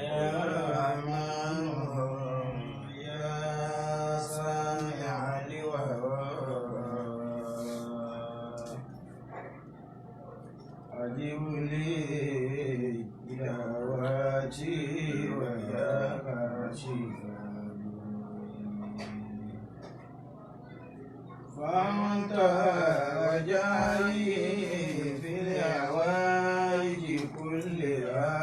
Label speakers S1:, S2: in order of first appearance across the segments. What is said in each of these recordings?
S1: يا رحمن يا سامع الوهاب أجب لي دعواتي ويا كاشف فأنت رجائي في الهوائج كلها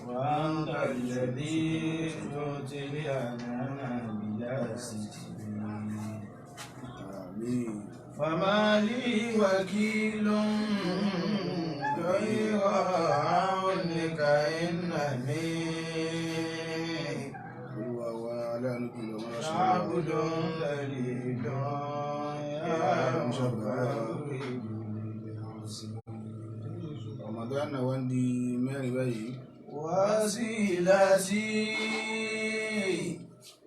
S1: وأنت الذي تعطي الأنام بلا ستر
S2: Àmín.
S1: فما لي وكيل غير عونك إنني
S2: Olúwa wa aláàánú jùlọ máa ṣe wá.
S1: عبد ذليل يا مغفر.
S2: Ramadan náà wá ń di mẹ́rin báyìí.
S1: وسيلتي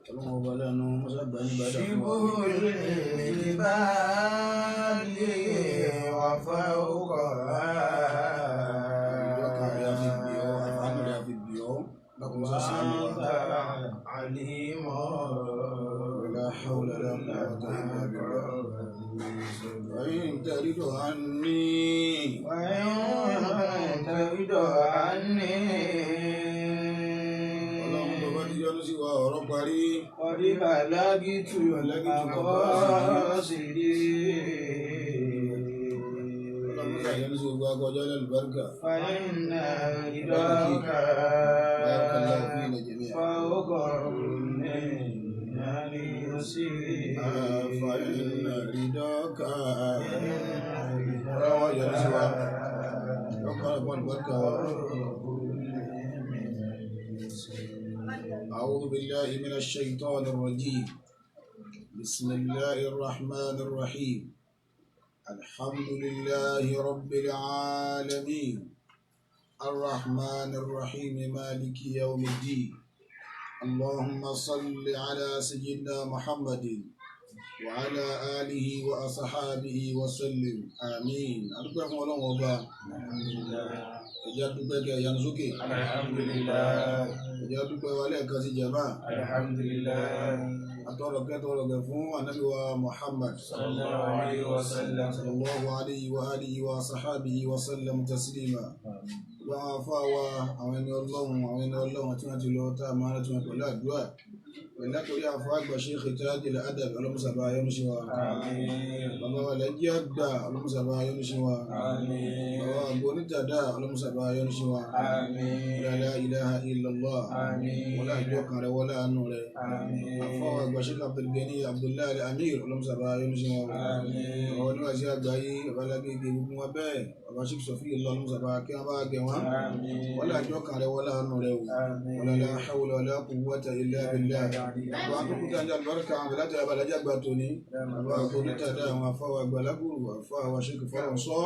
S2: Ọlọ́run ọba aláàánú mọ́sá gbà ní ìbádà fún wa.
S1: شبه الجبال وفوقها
S2: Ìjọkan rẹ̀ á fi bì ọ́, àfààní rẹ̀ á fi bì ọ́. Dákun mọ́sá ṣàánú wa.
S1: وأنت عليم
S2: ولا حول ولا قوة إلا بالله. وإن ترد عني
S1: وإن ترد عني
S2: Ọlọ́run tó bá ti yọ́nú sí wa ọ̀rọ̀ parí.
S1: قد بلغت مقاصدي
S2: Ọlọ́run mọ́sá yọ́nú sí gbogbo akọjọ́ lálùbáríkà.
S1: فإن رضاك
S2: بارك الله فينا جميعا.
S1: فوق من اليسير.
S2: فإن رضاك Ọlọ́run yọ́nú sí wa. Ọkọ̀ ọ̀pọ̀ àlùbáríkà wa. أعوذ بالله من الشيطان الرجيم. بسم الله الرحمن الرحيم. الحمد لله رب العالمين، الرحمن الرحيم، مالك يوم الدين. اللهم صل على سيدنا محمد وعلى آله وأصحابه وسلم، آمين. أدوكم Ọlọ́run ọba. Ẹ jẹ́ a dúpẹ́ kẹ́ ìyanu sókè.
S1: Alhamdulillah.
S2: Ẹ jẹ́ a dúpẹ́ wa lẹ́ẹ̀kan sí jàmá.
S1: Alhamdulillah.
S2: Atọ́rọ̀kẹ́ tọrọ̀kẹ́ fún Ànábì wa Muhammad
S1: Sallallahu alayhi wa sallam.
S2: sallallahu alayhi wa alihi wa sahabihi wa sallam taslima. Gbogbo àwọn afá wa, àwọn ẹni Ọlọ́run, àwọn ẹni Ọlọ́run tí wọ́n ti lọ tá a máa rántí wọn pẹ̀lú àdúrà. Pẹ̀lú látòrí àfá àgbà Sheikh Tajul Adab ọlọ́mùsàbá ayọ́núṣe wa.
S1: Àmín.
S2: Bàbá wa lẹ́jẹ́ àgbà ọlọ́mùsàbá ayọ́núṣe wa.
S1: Àmín.
S2: Bàbá àgbà onítàdá ọlọ́mùsàbá ayọ́núṣe wa.
S1: Àmín.
S2: La ilaha illallah.
S1: Àmín.
S2: Wọlé àjọ kan rẹ, wọlé àánú rẹ.
S1: Àmín.
S2: Àfọwọ́ àgbà Sheikh Abdulgani Abdullahi Amir ọlọ́mùsàbá ayọ́núṣe wa.
S1: Àmín.
S2: Àwọn oníwàásí àgbáyé babalágbègbè gbogbo wọn bẹ́ẹ̀, bàbá Sheikh Sọfí ọlọ́mùsàbá kí wọ́n bá gẹ̀ wọ́n.
S1: Àmín.
S2: Wọlé àjọ kan rẹ, wọlé àánú rẹ o.
S1: Àmín.
S2: Wala la hawla wala quwwata illa billah. Àwọn akókò tí a ń jẹ àlùbáríkà àwọn àbẹ̀lájà àbàlájà àgbà tóní. Bàbá àgbà onítàdá, àwọn afáwà àgbà lágbòrò, àfáwà Sheikh fọlọ́n sọ.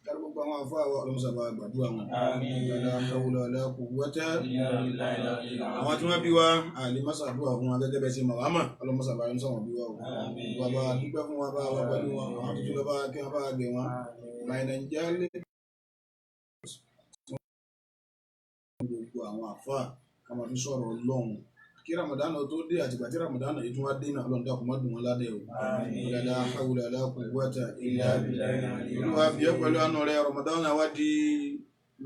S2: Kárí gbogbo àwọn afáwà ọlọ́mùsàbá gbàdúrà wọn.
S1: Àmín.
S2: Wala hawla wala quwwata.
S1: Illa billahi al-aliyyil azim.
S2: Àwọn tí wọ́n bí wa àlè mọ́sàdúrà fún wa gẹ́gẹ́ bẹ́ẹ̀ ṣe mọ̀ wá mọ̀ ọlọ́mọsàbá yẹn sọ̀rọ̀ bí wa o.
S1: Àmín.
S2: Bàbá dúpẹ́ fún wa bá wa pẹ̀lú wọn, àwọn tuntun lọ bá kí wọ́n bá gbé wọn. Nàìjíríà lè gbogbo àwọn àfáà ká máa fi sọ̀rọ̀ Ọlọ́run kí Ramadan tó dé àtìgbà tí Ramadan yìí tún wá dé náà, Ọlọ́run dákun má dùn wọn ládẹ́ o.
S1: Àmín.
S2: La hawla wala quwwata illa
S1: Illa billahi al-aliyyil
S2: Olúwa
S1: azim.
S2: bí ẹ pẹ̀lú àánú rẹ, Ramadan náà wá di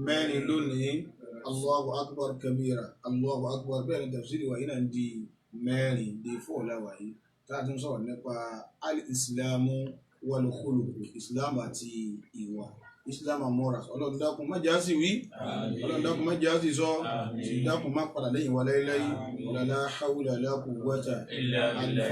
S2: mẹ́rin lónìí. Allahu akbar kabira, Allahu akbar. Bẹ́ẹ̀ ni tafsiri wa yìí náà ń di mẹ́rin di fọ́ láwà yìí tá a ti ń sọ̀rọ̀ nípa al-islamu wal-khuluq, islam àti ìwà, islam and morals. Ọlọ́run dákun má jẹ́ á sì wí, Ọlọ́run dákun má jẹ́ á sì sọ, sì dákun má padà lẹ́yìn wa láéláé. La hawla wala quwwata.
S1: Illa billahi.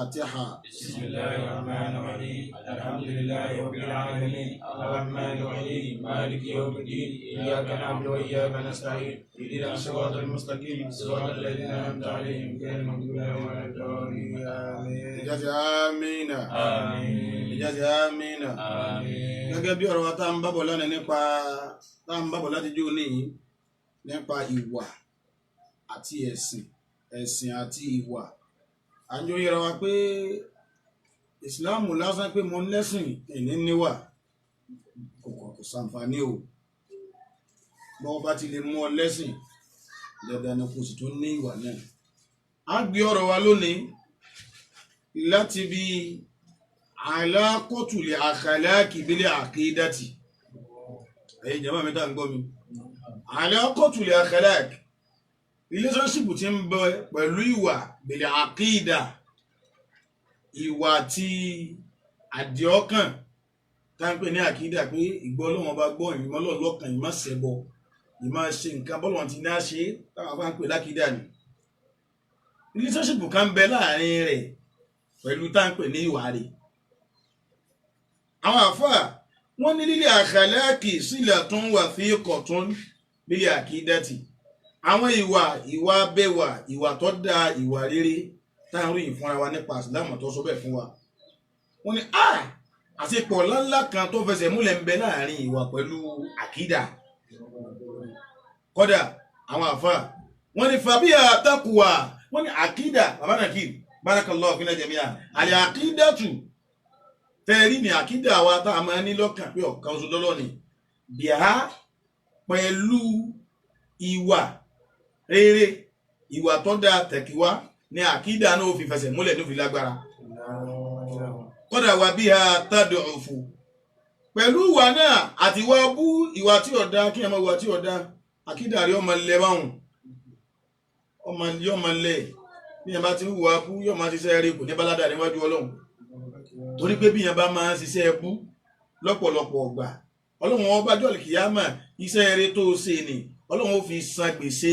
S2: Al-Fatiha.
S1: بسم الله الرحمن الرحيم. الحمد لله رب العالمين. الرحمن الرحيم. مالك يوم الدين. إياك نعبد وإياك نستعين. اهدنا الصراط المستقيم، صراط الذين أنعمت عليهم غير المغضوب عليهم ولا الضالين. آمين.
S2: Ìjáde amínà.
S1: آمين.
S2: Ìjáde amínà.
S1: آمين.
S2: Gẹ́gẹ́ bí ọ̀rọ̀ wa tá ń bábọ̀ lánàá nípa tá ń bábọ̀ láti jó níyìn nípa ìwà àti ẹ̀sìn, ẹ̀sìn àti ìwà. À ń jó yẹra wa pé ìsìláàmù lásán pé mo ń lẹ́sìn ìní níwà kò Kò sàǹfààní o. Bọ́wọ́ bá ti lè mú ọ lẹ́sìn, dandan ni kò sì tún ní ìwà náà. A gbé ọ̀rọ̀ wa lónìí láti bí alákọ̀tùlẹ̀ àkàlákì bílẹ̀ àkídàtì. Ẹ̀yin jàmáà mi tá ń gbọ́ mi, alákọ̀tùlẹ̀ àkàlákì, relationship tí ń bẹ pẹ̀lú ìwà, bílẹ̀ àkídà, ìwà àti àdìọ́kàn tá ń pè ní àkídà, pé ìgbọ́ Ọlọ́run bá gbọ́, ìmọ̀ Ọlọ́run lọ́kàn, ìmọ̀ ṣẹbọ, ìmọ̀ ṣe nǹkan bọ́lọ̀ ti ní á ṣe, táwọn afá ń pè lákìdá ni. Relationship kan bẹ láàrin rẹ̀ pẹ̀lú tá ń pè ní ìwà rẹ̀. Àwọn àfáà wọ́n ní lílẹ̀ àkàlákì sílẹ̀ tó ń wà fi kọ̀tún lílẹ̀ àkídàtì. Àwọn ìwà, ìwà bẹ́wà, ìwà tó dáa, ìwà rere tá à ń ròyìn fúnra wa nípa ìsìlámù tó sọ bẹ́ẹ̀ fún wa, wọ́n ní a àṣepọ̀ ńláńlá kan tó fẹsẹ̀ múlẹ̀ ń bẹ láàrin ìwà pẹ̀lú àkídà. Kódà àwọn àfáà wọ́n ní fàbíyà takuwa, wọ́n ní àkídà. Bàbá nàkí, barakallahu fina jami'a. Àlẹ́ àkídàtù tẹ́rí ní àkídà wa tá a máa ní lọ́kàn pé ọ̀kan oṣù lọ́lọ́ ni bíhá pẹ̀lú ìwà rere, ìwà tó dáa tẹ̀kíwá ní àkídà náà ó fi fẹsẹ̀ múlẹ̀ ní ó fi lágbára. Kódà wà bí ha tad'ufu, pẹ̀lú ìwà náà àti ìwà bú, ìwà tí ọ̀dá, kí ẹ máa ìwà tí ọ̀dá, àkídà rí ọmọ lẹ báhùn, ọmọ yọmọ lẹ. Bí ẹ bá ti ń wùwà bú, yọmọ máa ṣiṣẹ́ rí, kò ní báládà níwájú Ọlọ́run, torí pé bí yẹn bá máa ń ṣiṣẹ́ bú lọ́pọ̀lọpọ̀ ọgbà, Ọlọ́run ọba jọ́lì kìyàmà, iṣẹ́ eré tó ṣe ni Ọlọ́run ó fi san gbèsè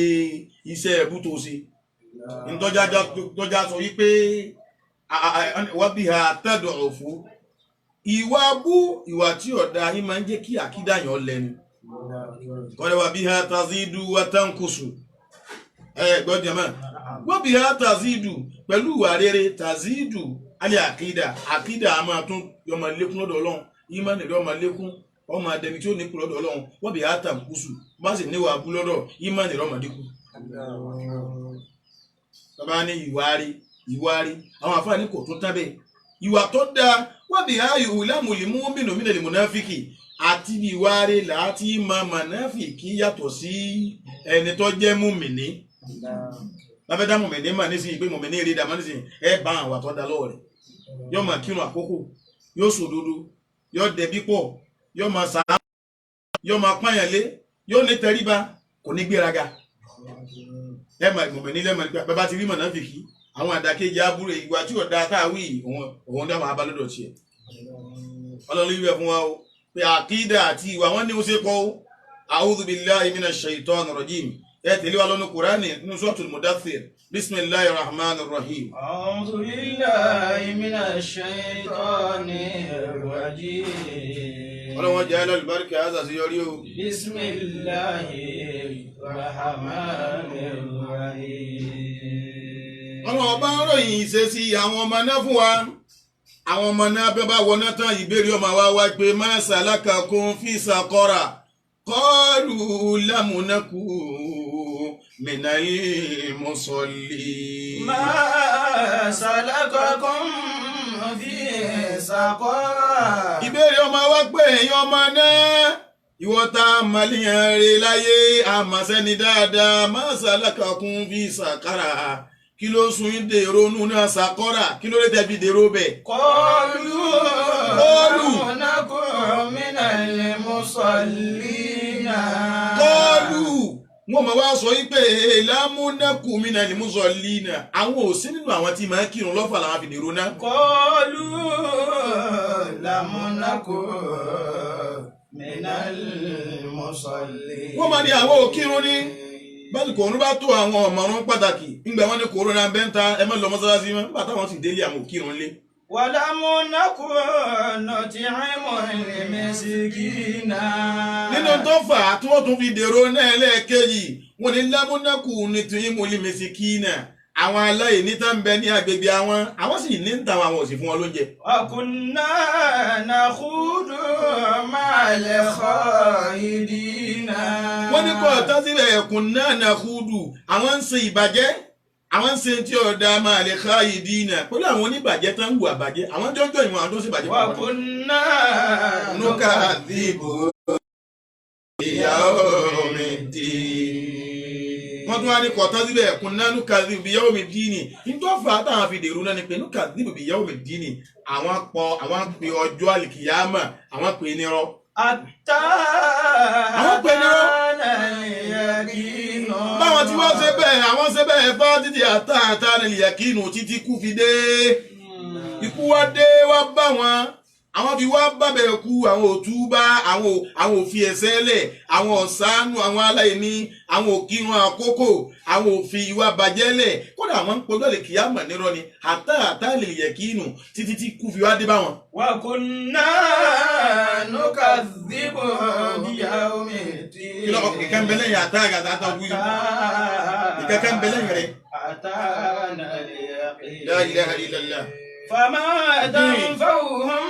S2: iṣẹ́ ẹbú tó ṣe. Ntọ́já sọ wípé wọ́n bí ha tẹ́dọ̀ òfu, ìwà bú, ìwà tí ọ̀dà yín máa ń jẹ́ kí àkídà yàn lẹ́nu. Kọ́lẹ̀ wà bí ha tazidu wa tankusu. Ẹ gbọ́dọ̀ mọ́, wọ́n bí ha tazidu, pẹ̀lú ìwà rere, tazidu alẹ́ àkídà, àkídà a máa tún yọmọ lékún lọ́dọ̀ Ọlọ́run, ìmánì rẹ̀ ọmọ lékún, ọmọ adẹni tí ó ní kú lọ́dọ̀ Ọlọ́run. Wọ́n bí ha tankusu, bá sì níwà bú lọ́dọ̀, ìmánì rẹ̀ ọmọ dínkù. Bàbá ní ìwà rí, ìwà rí, àwọn àfáàní kò tún tábẹ̀ ìwà tó dáa. Wọ́n bí ayò lámùlímú mìnà mìnà lè mùnáfíkì, àti ìwà rí láti máa mùnáfíkì yàtọ̀ sí ẹni tó jẹ́ mùmìnì. Láfẹ́ dá mùmìnì mà nísìnyí pé mùmìnì rí dàmọ́ nísìnyí, ẹ bá àwọn àtọ́ da lọ́wọ́ rẹ̀, yóò máa kírun àkókò, yóò sòdodo, yóò dẹbí pọ̀, yóò máa sàá, yóò máa pààyàn lé, yóò ní tẹríba, kò ní gbéraga. Ẹ mà mùmìnì lẹ́mọ̀ nípa bàbá ti rí mùnáfíkì, àwọn àdàkejì aburú ìwà tí ọ̀dà táwí òun dáhùn abalọ́dọ̀ tiẹ̀. Ọlọ́run yíwẹ̀ fún wa o pé àkídà àti ìwà wọn ní ó ṣe pọ̀ o. A'udhu billahi minash shaitanir rajim. Ẹ tẹ̀lé wa lọ́nu Kùránì nínú Suratul Mudaththir. Bismillahir rahmanir rahim.
S1: A'udhu billahi minash shaitanir rajim.
S2: Ọlọ́wọ́n jẹ́ alálùbáríkà àṣàṣeyọrí o.
S1: Bismillahir rahmanir rahim.
S2: Ọlọ́wọ́n bá ń ròyìn ìṣesí àwọn ọmọ náà fún wa. Àwọn ọmọ náà bẹ́ẹ̀ bá wọná tán, ìbéèrè ọmọ wa wá pé ma salakakum fi saqara qalu lam naku minal musallin.
S1: Ma salakakum fi saqara.
S2: Ìbéèrè ọmọ wa pé ẹ̀yin ọmọ náà, ìwọ tá a màlíyàn rè láyé àmàṣẹ́ni dáadáa, ma salakakum fi saqara, kí ló sun yín dèrò nù náà sàkọ́rà, kí ló lè tẹ̀bi dèrò bẹ̀.
S1: Qalu
S2: Qalu.
S1: lam naku minal musallina.
S2: Kọ́ọ̀lù wọ́n máa wá sọ yí pé lámúnákù minal musallina, àwọn ò sí nínú àwọn tí máa ń kírun lọ́fà làwọn fi dèrò náà.
S1: Qalu lam naku minal musallina.
S2: Wọ́n máa ní àwọn ò kírun ní báyìí, kòrónà bá tó àwọn ọ̀mọ̀rún pàtàkì ńgbà wọn ní kòrónà bẹ́ńtà, ẹ má lọ mọ́sálásí mọ́, nígbà táwọn sì délé àwọn ò kírun lé.
S1: Walam naku nut'imul miskina.
S2: Nínú tó fà á tí wọ́n tún fi dèrò náà lẹ́ẹ̀kejì, wọ́n ní lámúnákù ní tìyín mẹ́sìkínà, àwọn aláìní tá ń bẹ ní agbègbè àwọn, àwọn sì ní ń tàwọn, àwọn ò sì fún wọn lóúnjẹ.
S1: Wa kunna nakhudu ma'al khaidina.
S2: Wọ́n ní kọ́ ọ̀tá síbẹ̀, ẹ̀kún náà nakhudu, àwọn ń ṣe ìbàjẹ́, àwọn ń ṣe tí ọ̀dà ma'al khaidina pẹ̀lú àwọn oníbàjẹ́ tán ń wù àbàjẹ́, àwọn jọjọ ìwọ̀n àwọn tó ń ṣe ìbàjẹ́.
S1: Wa kunna
S2: nukadhibu
S3: Biyawmiddin. Wọ́n tún wá ní kọ̀tán síbẹ̀ kunna nukadhibu biyawmiddin. Nítorí fà á táwọn fi dèrò náà ni pé nukadhibu biyawmiddin. Àwọn pọ̀ àwọn pe ọjọ́ àlìkìyámà àwọn pè é nírọ́. Àwọn pè nírọ́. Báwọn tí wọ́n ṣe bẹ́ẹ̀ àwọn ṣe bẹ́ẹ̀ bá títí àtàtà nílìyàkínú títí kú fi dé. Ikú wá dé wá bá wọn. Àwọn fi wá bàbẹ̀ kú àwọn òtúbá àwọn òfin ẹ̀sẹ̀ lẹ̀ àwọn ọ̀sánú àwọn aláìní àwọn òkírun àkókò àwọn òfin ìwà bàjẹ́ lẹ̀ kódà àwọn ń pọjọ́ lè kíyàmọ̀ nírọ́ ni àtàtà nílìyàkínú títí tí kú fi wá dé bá wọn.
S1: Wa kunna nukadhibu biyawmiddin.
S3: Kí ló ìkẹ́ ń bẹ lẹ́yìn àtàgàtà àtàwí ìkẹ́kẹ́ ń bẹ lẹ́yìn rẹ̀.
S1: Atana al-yaqin.
S3: La ilaha illallah.
S1: Fama tanfa'uhum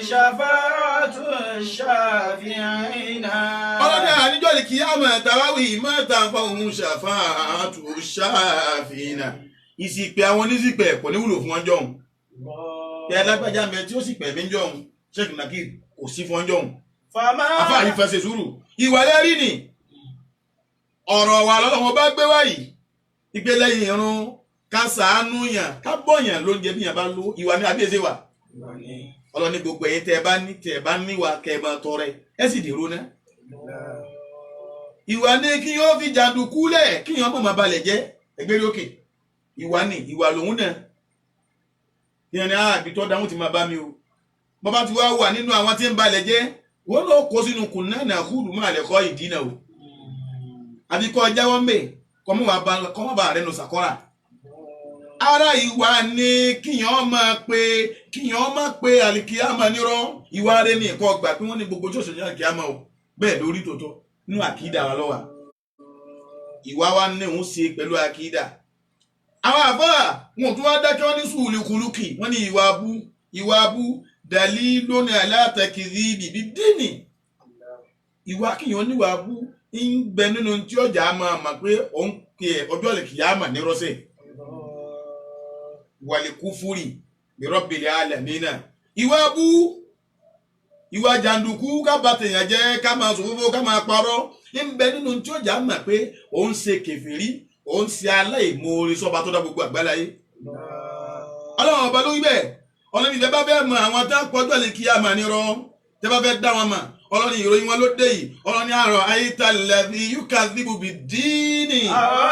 S1: shafa'atu shafi'ina.
S3: Ọlọ́dẹ àníjọ́ lè kí á máa tàwáwì máa ta fáwọn ṣàfáàtù ṣàfihàn. Ìsìpẹ̀ àwọn onísìpẹ̀ kò ní wúlò fún wọn jọ̀hún. Kí alágbájá mẹ tí ó sì pẹ̀ mí jọ̀hún, Sheikh Nakir kò sí fún wọn jọ̀hún.
S1: Fama
S3: Àfáà yìí fẹsẹ̀ sùúrù. Ìwà lẹ́rìí ni ọ̀rọ̀ wa lọ́lọ́wọ́ bá gbé wáyìí. Ìgbé lẹ́yìn irun ká ṣàánú yàn ká bọ̀yàn lóúnjẹ bí yàn bá lówó ìwà ní àbí èsè wà. Ọlọ́ni gbogbo ẹ̀yin tẹ́ ẹ bá ní tẹ́ ẹ bá níwà kẹ́ ẹ máa tọrẹ ẹ sì dèrò náà. Ìwà ní kí yóò fi jàǹdùkú lẹ̀ kí yóò mọ̀ máa balẹ̀ jẹ́ ẹgbẹ́ lókè. Ìwà ní ìwà lòun náà. Ìyẹn ni àbí tó dáhùn ti máa bá mi o. Bàbá ti wá wà nínú àwọn tí ń balẹ̀ jẹ́ wọ́n lọ kó sínú kùnà náà kúrú máa lè kọ́ ìdínà o. Àbí kọ́ jáwọ́ mbè kọ́ mọ́ bá rẹ̀ nù sàkọ́rà. Ara ìwà ni kíyàn máa pe kíyàn máa pe àlìkíyàmá nírọ́ ìwà rẹ̀ ní ẹ̀kọ́ gbà pé wọ́n ní gbogbo ṣòṣò ní àlìkíyàmá o bẹ́ẹ̀ lórí tòótọ́ nínú àkídà wa lọ́wà ìwà wa ní òun ṣe pẹ̀lú àkídà. Àwọn àfáà wọn tún wá dákẹ́ wọn ní sùúlùkùlùkì wọ́n ní ìwà abú ìwà abú dàlí lónìí alátẹkìrì bìbí dínì ìwà kíyàn níwà abú ń bẹ nínú tí ọjà máa mọ̀ pé òun pe ọjọ́ àlìkíyàmá nírọ́sẹ̀ wàlíkúfúrì bírọ́bìlì alẹ́mínà ìwà bú ìwà jàǹdùkú ká bà tèèyàn jẹ́ ká máa sòfófó ká máa parọ́ ń bẹ nínú tí ó jà mọ̀ pé òun ṣe kèfèrí òun ṣe aláìmoore sọ́ba tó dá gbogbo àgbáláyé. Ọlọ́run ọba ló wí bẹ́ẹ̀ ọlọ́run ìfẹ́ bá fẹ́ mọ àwọn tá pọ́jọ́ lè kí a mà nírọ́ tẹ́ bá fẹ́ dá wọn mọ̀ ọlọ́run ìròyìn wọn ló dé yìí ọlọ́run àrọ̀ ayétalẹ̀bí yúkàdìbò bí díìnì.
S1: Àrọ̀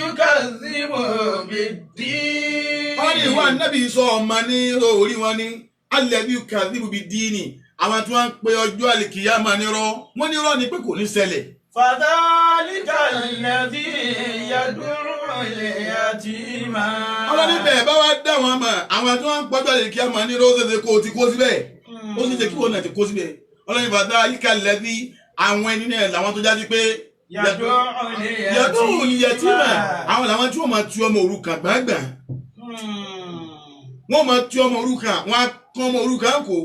S1: yukadhibu bid-din.
S3: Wọ́n ní ìwà nábì sọ ọmọ ní orí wọn ní alladhi yukadhibu bid-din. Àwọn tí wọ́n ń pe ọjọ́ àlìkìyámà nírọ́ wọ́n nírọ́ ni pé kò ní ṣẹlẹ̀.
S1: Fadhalika alladhi yad'u al-yatima.
S3: Ọlọ́ni bẹ́ẹ̀ bá wá dá wọn mọ̀ àwọn tí wọ́n ń pọ́jọ́ àlìkìyámà nírọ́ ó ṣeéṣe kó o ti kó síbẹ̀ ó sì ṣe kí wọn náà ti kó síbẹ̀. Ọlọ́ni fadhalika alladhi àwọn ẹni náà làwọn tó jáde pé yàtọ̀ ìyẹtìmọ̀ àwọn làwọn tí wọ́n máa tu ọmọ òrukàn gbàgbà wọ́n máa tu ọmọ òrukàn wọ́n á kán ọmọ òrukàn kó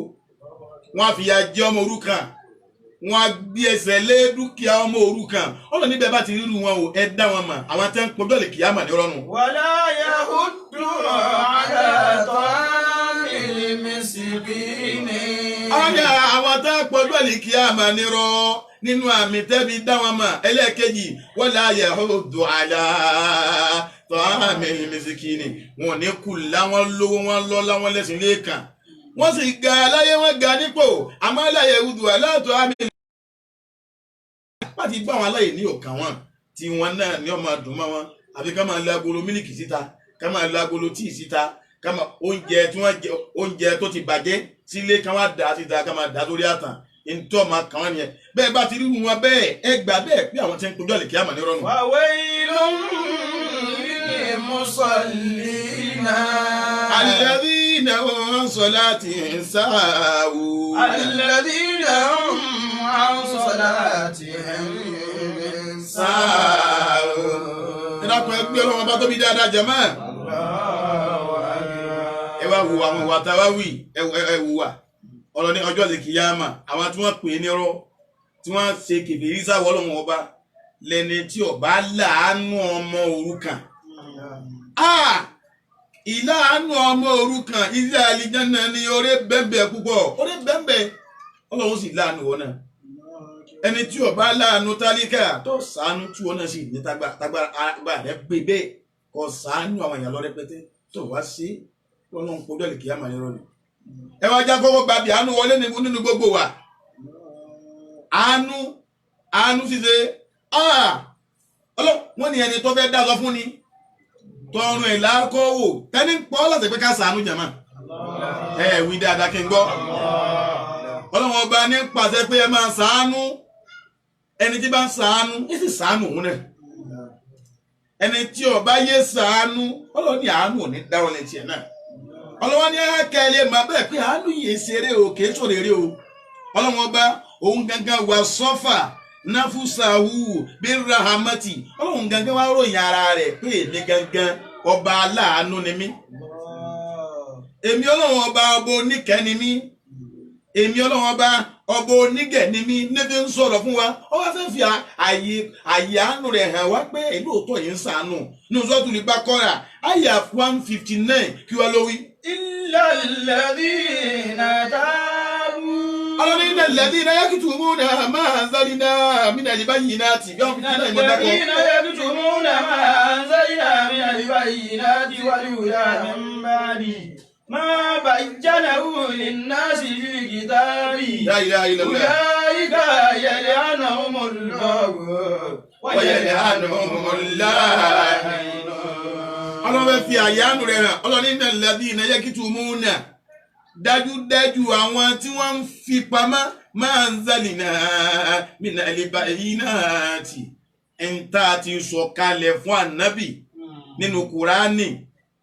S3: wọ́n á fìyà jẹ ọmọ òrukàn wọ́n á gbé ẹsẹ̀ lé dúkìá ọmọ òrukàn ọ̀nà níbẹ̀ bá ti ríru wọn o ẹ dá wọn mọ̀ àwọn tẹ́ ń pọjọ́ lè kíyàmà ní rọrùn.
S1: Wala yahuddu ala ta'amil miskini.
S3: Ọ̀nà àwọn tẹ́ ń pọjọ́ lè kíyàmà ní rọrùn nínú àmì tẹ́bi dá wọn mọ̀ ẹlẹ́ẹ̀kejì wala yahuddu ala ta'amil miskini wọn ní kù láwọn lówó wọn lọ láwọn lẹ́sìn lẹ́ẹ̀kan wọ́n sì ga aláyé wọn ga nípò àmọ́ la yahuddu ala ta'amil láti bá àwọn aláìní ọ̀kàn wọn tí wọn náà ní ọmọ àdùn mọ́ wọn àbí ká máa lo agolo mílìkì síta ká máa lo agolo tíì síta ká máa oúnjẹ tí wọ́n jẹ oúnjẹ tó ti bàjẹ́ sílé ká máa dà á síta ká máa dà á sórí àtàn ntọ́ máa kàn wọ́n nìyẹn bẹ́ẹ̀ bá ti rí wọn bẹ́ẹ̀ ẹ gbà bẹ́ẹ̀ pé àwọn tí ń kojú àlèkè àmà ní rọrùn.
S1: Wa waylun lil musallina.
S3: Alladhina hum an salatihim sahun.
S1: Alladhina hum an salatihim
S3: sahun. Ẹ dákun ẹ gbé ọlọ́run ọba tóbi dáadáa jàmáà. Ẹ wá wo àwọn ìwà tá a wá wí ẹ wò wá ọlọ́ni ọjọ́ lè kíyámà àwọn tí wọ́n pè é nírọ́ tí wọ́n ṣe kèfèrí sáwọ́ ọlọ́run ọba lẹni tí ọba láàánú ọmọ òrukàn. Ìláàánú ọmọ òrukàn ilé àlìjáná ni oore bẹ́ẹ̀nbẹ́ẹ̀ púpọ̀ oore bẹ́ẹ̀nbẹ́ẹ̀ ọlọ́run sì láàánú wọn náà. Ẹni tí ó bá láàánú tálíkà tó ṣàánú tí wọn náà sì ní tágbára rẹ gbé bẹ́ẹ̀ kó ṣàánú àwọn èèyàn lọ rẹpẹtẹ tó wá sí lọ́nà kojú ẹ̀lì kìí àmàlẹ́ rọ ni. Ẹ wá já kọ́kọ́ gba bí àánú wọlé nínú gbogbo wa. Àánú àánú ṣíṣe wọ́n ní ẹni tó fẹ́ dá sọ fún ni tọrùn ẹ̀ lákọ́ wò tẹ́ni ń pọ́ láti pé ká ṣàánú jàmá. Ẹ wí dáadáa kí n gbọ́. Ọlọ́run ọba ní pàṣẹ pé ẹ máa ṣàánú. Ẹni tí bá ń ṣàánú ní sì ṣàánú òun náà. Ẹni tí ó bá yé ṣàánú Ọlọ́run ní àánú ò ní dáwọ́ lẹ́tì ẹ̀ náà. Ọlọ́run ní akẹ́lẹ́ máa bẹ́ẹ̀ pé àánú yìí ṣeré o kìí ṣòrèrè o. Ọlọ́run ọba òun gangan wà sọ́fà náfúsàwù bí rahamati. Ọlọ́run gangan wá ròyìn ara rẹ̀ pé èmi gangan ọba aláàánú ni mí. Èmi Ọlọ́run ọba ọba oníkẹ́ ni mí. Èmi Ọlọ́run ọba ọba onígẹ̀ ni mí. Níbi ń sọ̀rọ̀ fún wa ó wá fẹ́ fi àyè àánú rẹ̀ hàn wá pé ìlú òótọ́ yìí ń sànù. Nínú Suratul Baqara àyà 159 kí wá ló wí.
S1: Illal ladhina tabu.
S3: Ọlọ́run ní alladhina yaktumuna ma anzalna minal bayyinati. Bí wọ́n fi kílẹ̀ ìmọ̀ dákọ̀.
S1: Alladhina yaktumuna ma anzalna minal bayyinati wal huda min ba'di ma bayyanahu linnasi fil kitabi.
S3: La ilaha illallah.
S1: Ulaika yal'anuhumullahu wa
S3: yal'anuhumul la'inun. Ọlọ́run fẹ́ fi àyánu rẹ̀ hàn. Ọlọ́run ní alladhina yaktumuna. Dájúdájú àwọn tí wọ́n ń fi pamọ́ ma anzalna minal bayyinati. Ń tá a ti sọ̀kalẹ̀ fún ànábì nínú Kùránì,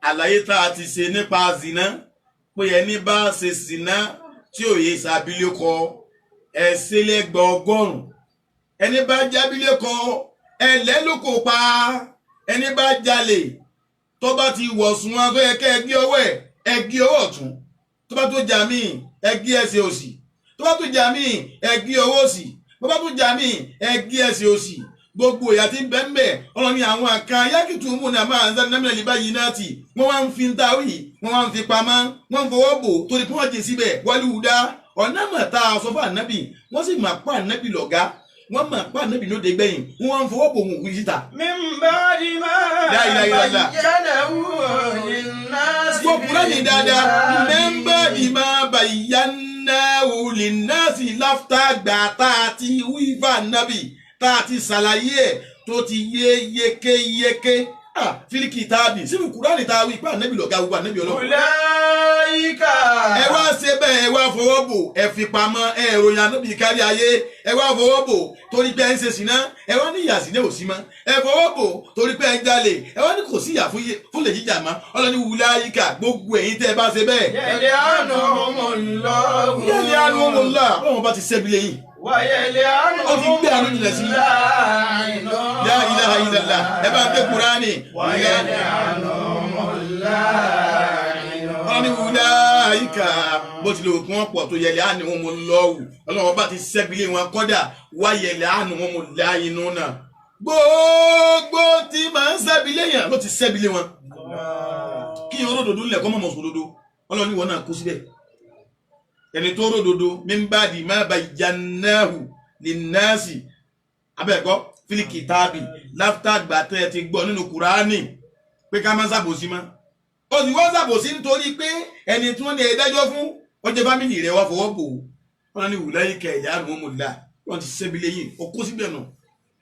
S3: àlàyé tá a ti ṣe nípa zina, pé ẹni bá ṣe zina tí òye ṣàbílẹ̀kọ ẹ̀ṣẹ̀lẹ̀gbẹ̀ 100, ẹni bá jábílẹ̀kọ ẹlẹ́lókò pa, ẹni bá jalè tó bá ti wọ̀sùn wọn tó yẹ kẹ́ ẹ gé ọwọ́ ẹ̀ ẹ gé ọwọ́ ọ̀tún, tó bá tó jà míì ẹ gé ẹsẹ̀ òsì, tó bá tó jà míì ẹ gé ọwọ́ òsì, tó bá tó jà míì ẹ gé ẹsẹ̀ òsì. Gbogbo ìyà tí ń bẹ ń bẹ Ọlọ́run ní àwọn kan yákìtù mú ní àmà àǹzá nàmìnà lè báyìí náà tì wọ́n wá ń fi ń táwì, wọ́n wá ń fi pamọ́, wọ́n ń fọwọ́ bò torí pé wọ́n jẹ síbẹ̀ wálúùdá ọ̀nà mà tá a sọ fún ànábì, wọ́n sì mà pa ànábì lọ̀gá, wọ́n mà pa ànábì lóde gbẹ̀yìn, wọ́n wá ń fọwọ́ bò wọn òkú síta.
S1: Min ba'di ma
S3: La ilaha illallah.
S1: bayyanahu linnasi.
S3: Gbọ́ Kùránì dáadáa, min ba'di ma bayyanahu linnasi láftà gbà tá a ti wí fún ànábì tá a ti ṣàlàyé ẹ̀ tó ti yé yékéyéké. Fílíkì tàbí sínú Kùránì tá a wí pé ànábì lọ̀gá gbogbo ànábì Ọlọ́run.
S1: Ulaika.
S3: Ẹ wá ṣe bẹ́ẹ̀, ẹ wá fọwọ́ bò, ẹ fi pamọ́, ẹ ròyìn ànábì kárí ayé, ẹ wá fọwọ́ bò torí pé ẹ ń ṣe sìná, ẹ wá ní ìyà sìná ò sí mọ́, ẹ fọwọ́ bò torí pé ẹ ń jalè, ẹ wá ní kò sí ìyà fún lè jíjà mọ́. Ọlọ́ni ulaika gbogbo ẹ̀yin tẹ́ ẹ bá ṣe bẹ́ẹ̀.
S1: Yal'anuhumullahu.
S3: Yal'anuhumullahu. Ọlọ́run bá ti ṣẹ́bi lẹ́yìn. Ó ti gbé àánú jìnà sí. La ilaha illallah. Ẹ bá ń gbé Kùránì. Ọlọ́ni wùláyíkà bó tilẹ̀ òkun wọn pọ̀ tó yẹlẹ̀ àánú wọn mo lọ́wù. Ọlọ́run bá ti ṣẹ́bi wọn kọ́dà wá yẹlẹ̀ àánú wọn mo láyé nù náà. Gbogbo tí màá ń ṣẹ́bi léyàn ló ti ṣẹ́bi lé wọn. Kí yẹn olódodo ńlẹ̀ kọ́ mọ̀mọ́ sòdodo. Ọlọ́ni wọn náà kú síbẹ̀. Ẹni tó ródodo min ba'di ma bayyanahu linnasi abẹ́ẹ̀kọ́ fílíkì tábì láftà gbàtẹ́ ti gbọ́ nínú Kùránì pé ká má ṣàbòsí mọ́. Ó sì wọ́n ṣàbòsí nítorí pé ẹni tí wọ́n ní ẹ̀dájọ́ fún ó jẹ́ fámìlì rẹ̀ wá fọwọ́ bò ó. Wọ́n ní wùláyé kẹ ìyá àrùn wọn mọ̀ là wọ́n ti ṣẹ́bi lẹ́yìn ó kó síbẹ̀ nù.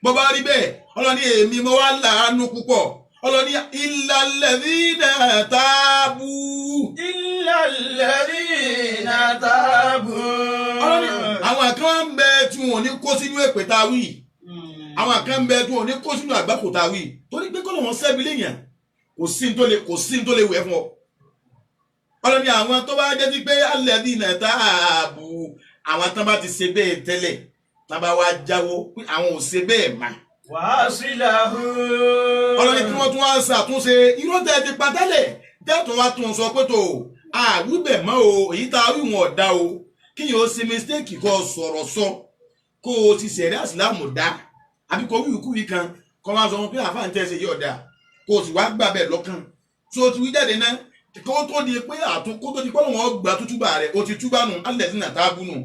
S3: Bọ́ bá rí bẹ́ẹ̀ Ọlọ́ni èmi mo wá láàánú púpọ̀. Ọlọ́ni illal ladhina tabu.
S1: Illal ladhina tabu.
S3: Ọlọ́ni àwọn kan ń bẹ tí wọn ò ní kó sínú èpè tá a wí. Àwọn kan ń bẹ tí wọn ò ní kó sínú àgbákò tá a wí. Torí pé kọ́lọ̀ wọn sẹ́bi léèyàn kò sí ní tó lè wẹ̀ fún ọ. Ọlọ́ni àwọn tó bá jẹ́ sí pé alladhina tabu àwọn tán bá ti ṣe bẹ́ẹ̀ tẹ́lẹ̀ tán bá wá jáwọ́ pé àwọn ò ṣe bẹ́ẹ̀ mà.
S1: Wàásìláhù.
S3: Ọlọ́ni kí wọ́n tún wá ṣàtúnṣe irọ́ tẹ́ ti pa tẹ́lẹ̀ tẹ́tùn wá tún sọ pé tó àwíbẹ̀ mọ́ o èyí tá a wí wọn ọ̀dá o kí yóò ṣe mistake kó sọ̀rọ̀ sọ kó o ti ṣẹ̀rí àsìlámù dá àbí kó wíwíkúwí kan kó máa sọ wọn pé àfáà ń tẹ̀sẹ̀ yóò dá kó o sì wá gbà bẹ́ẹ̀ lọ́kàn tó o ti wí jáde náà kó tó di pé àtún kó tó di pé wọn gbà tútúbà rẹ̀ o ti túbà nù alẹ́ sí nàta bú nù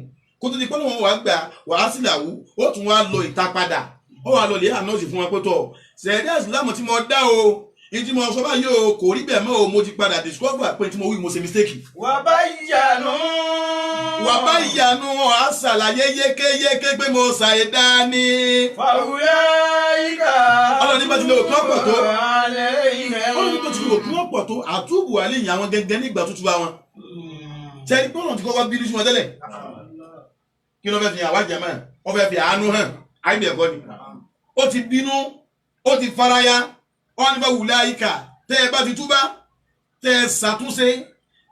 S3: Kó tó di pé wọn wàá gbà wàá sílàwú, ó tún wá lọ ìta padà, ó wàá lọ lè ànọ́ọ̀sì fún wọn pé tọ̀ sẹ̀rí ìsìlámù tí mo dá o, ní tí mo sọ báyìí o kò rí bẹ́ẹ̀ mọ́ o, mo ti padà discover pé tí mo wí mo ṣe mistake.
S1: Wàbáyánú.
S3: Wà bá ìyanu á ṣàlàyé yékéyéké pé mo ṣàìdá ni.
S1: Fàwùláyíkà.
S3: Ọlọ́run ní bá ti lè òkú ọ̀pọ̀ tó.
S1: Àlẹ́yìn.
S3: Ọlọ́run ní bá ti lè òkú ọ̀pọ̀ tó àtúbù àléyìn àwọn gẹ́gẹ́ nígbà tútù bá wọn. Ṣé ẹni pé ọ̀nà ti kọ́kọ́ bínú sí wọn tẹ́lẹ̀? Kí ló fẹ́ fi hàn wá jẹ̀mọ́? Ó fẹ́ fi àánú hàn. Àìbẹ̀ ẹ̀kọ́ ni. Ó ti bínú, ó ti faraya, ó wá ní fàwùláyíkà tẹ́ ẹ bá ti túbá, tẹ́ ẹ ṣàtúnṣe,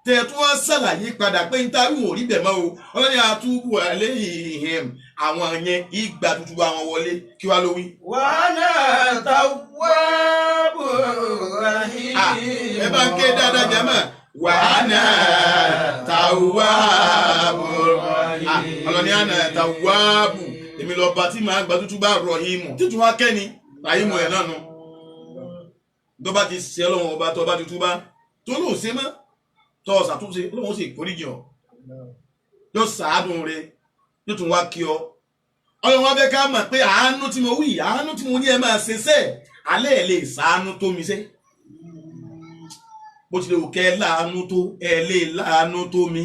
S3: tẹ́ ẹ tún wá ṣàlàyé padà pé níta wò rí bẹ̀ mọ́ o. Ọlọ́ni àtúbù àléyìn àwọn yẹn ìgbà tútù bá wọn wọlé. Kí wá ló wí?
S1: Wàhánà tàwábù rahim.
S3: Ẹ bá ń ké dáadáa jẹ́mọ̀. Wàhánà tàwábù. Ọlọ́ni àná tàwábù. Èmi lọ bá tí màá gba tútù bá rọ̀hìmù. Títún wá kẹ́ni ràhìmù ẹ̀ náà nu. Tó bá ti ṣe ọlọ́run ọba tó bá ti túbá tó lóò ṣe mọ́ tó ṣàtúnṣe ọlọ́run sì foríjì ọ́. Yóò ṣàánú rẹ yóò tún wá kí ọ. Ọlọ́run wá fẹ́ ká mọ̀ pé àánú tí mo wí, àánú tí mo ní ẹ máa ṣe sẹ́ẹ̀, alẹ́ ẹ̀ lè ṣàánú tó mi sẹ́. Bó tilẹ̀ wù kẹ́ láàánú tó, ẹ lè láàánú tó mi.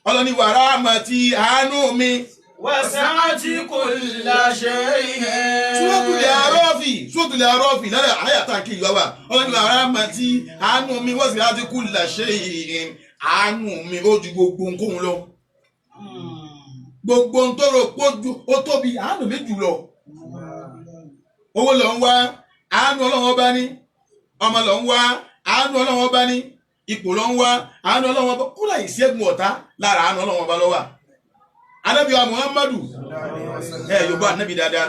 S3: Ọlọ́ni wàrà àmọ̀ ti àánú mi.
S1: Wàsáàtì kulla shay'in.
S3: Súrọ́tùlẹ̀ Àrọ́ọ̀fì, Súrọ́tùlẹ̀ Àrọ́ọ̀fì lára àyà tá à ń kí ìwà wà. Ọlọ́ni wàrà àmọ̀ ti àánú mi wàsáàtì kulla shay'in. Àánú mi ó ju gbogbo nǹkan lọ. Gbogbo ohun tó rò pójú ó tóbi, àánú mi jù lọ. Owó lọ ń wá, àánú Ọlọ́run ọba ní. Ọmọ lọ ń wá, àánú Ọlọ́run ọba ní. Ipò lọ ń wá, àánú Ọlọ́run ọba. Kúrò ìṣẹ́gun ọ̀tá lára àánú Ọlọ́run ọba ló wà. Ànábì wa Muhammadu, ẹ Yorùbá ànábì dáadáa.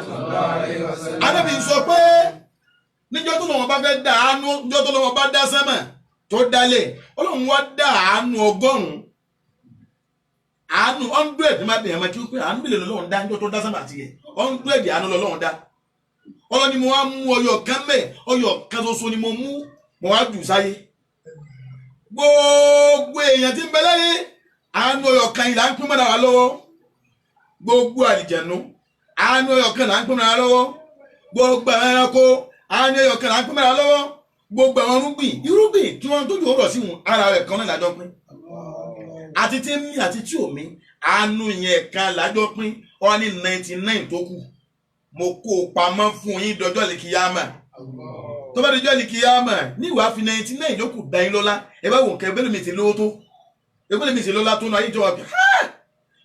S3: Ànábì sọ pé níjọ́ tó lọ́wọ́ bá fẹ́ dá àánú, níjọ́ tó lọ́wọ́ bá dá sánmà tó dálẹ̀, Ọlọ́run wá dá àánú 100. Àánú 100 má bẹ̀rẹ̀ máa kí ó pé àánú mélòó lọ́lọ́run dá níjọ́ tó dá sánmà àti yẹ. 100 àánú lọ́lọ́run dá. Ọlọ́run ni mo wá mú ọyọ kan mẹ́, ọyọ kan ṣoṣo ni mo mú, mo wá jù sáyé. Gbogbo èèyàn tí ń bẹ láyé, àánú ọyọ kan yìí là ń pín mọ́ra wa lọ́wọ́. Gbogbo àlìjẹ̀nu, àánú ọyọ kan là ń pín mọ́ra wa lọ́wọ́. Gbogbo àwọn ẹranko, àánú ọyọ kan là ń pín mọ́ra wa lọ́wọ́. Gbogbo àwọn irúgbìn, irúgbìn tí wọ́n tójú ọ̀rọ̀ sí wọn, ara rẹ̀ kan náà lájọ pín. Àti tí ń mí àti tí ò mí, àánú yẹn kan lájọ pín. Ó ní 99 tó kù. Mo kó o pamọ́ fún yín dọjọ́ lè kíyámà. Tó bá dọjọ́ lè kíyámà, ní ìwà fi 99 yòókù dá yín lọ́lá. Ẹ bá wò nǹkan ẹgbẹ́ lómi ti lówó tó. Ẹgbẹ́ lómi ti lọ́lá tó náà ayé jọba bí.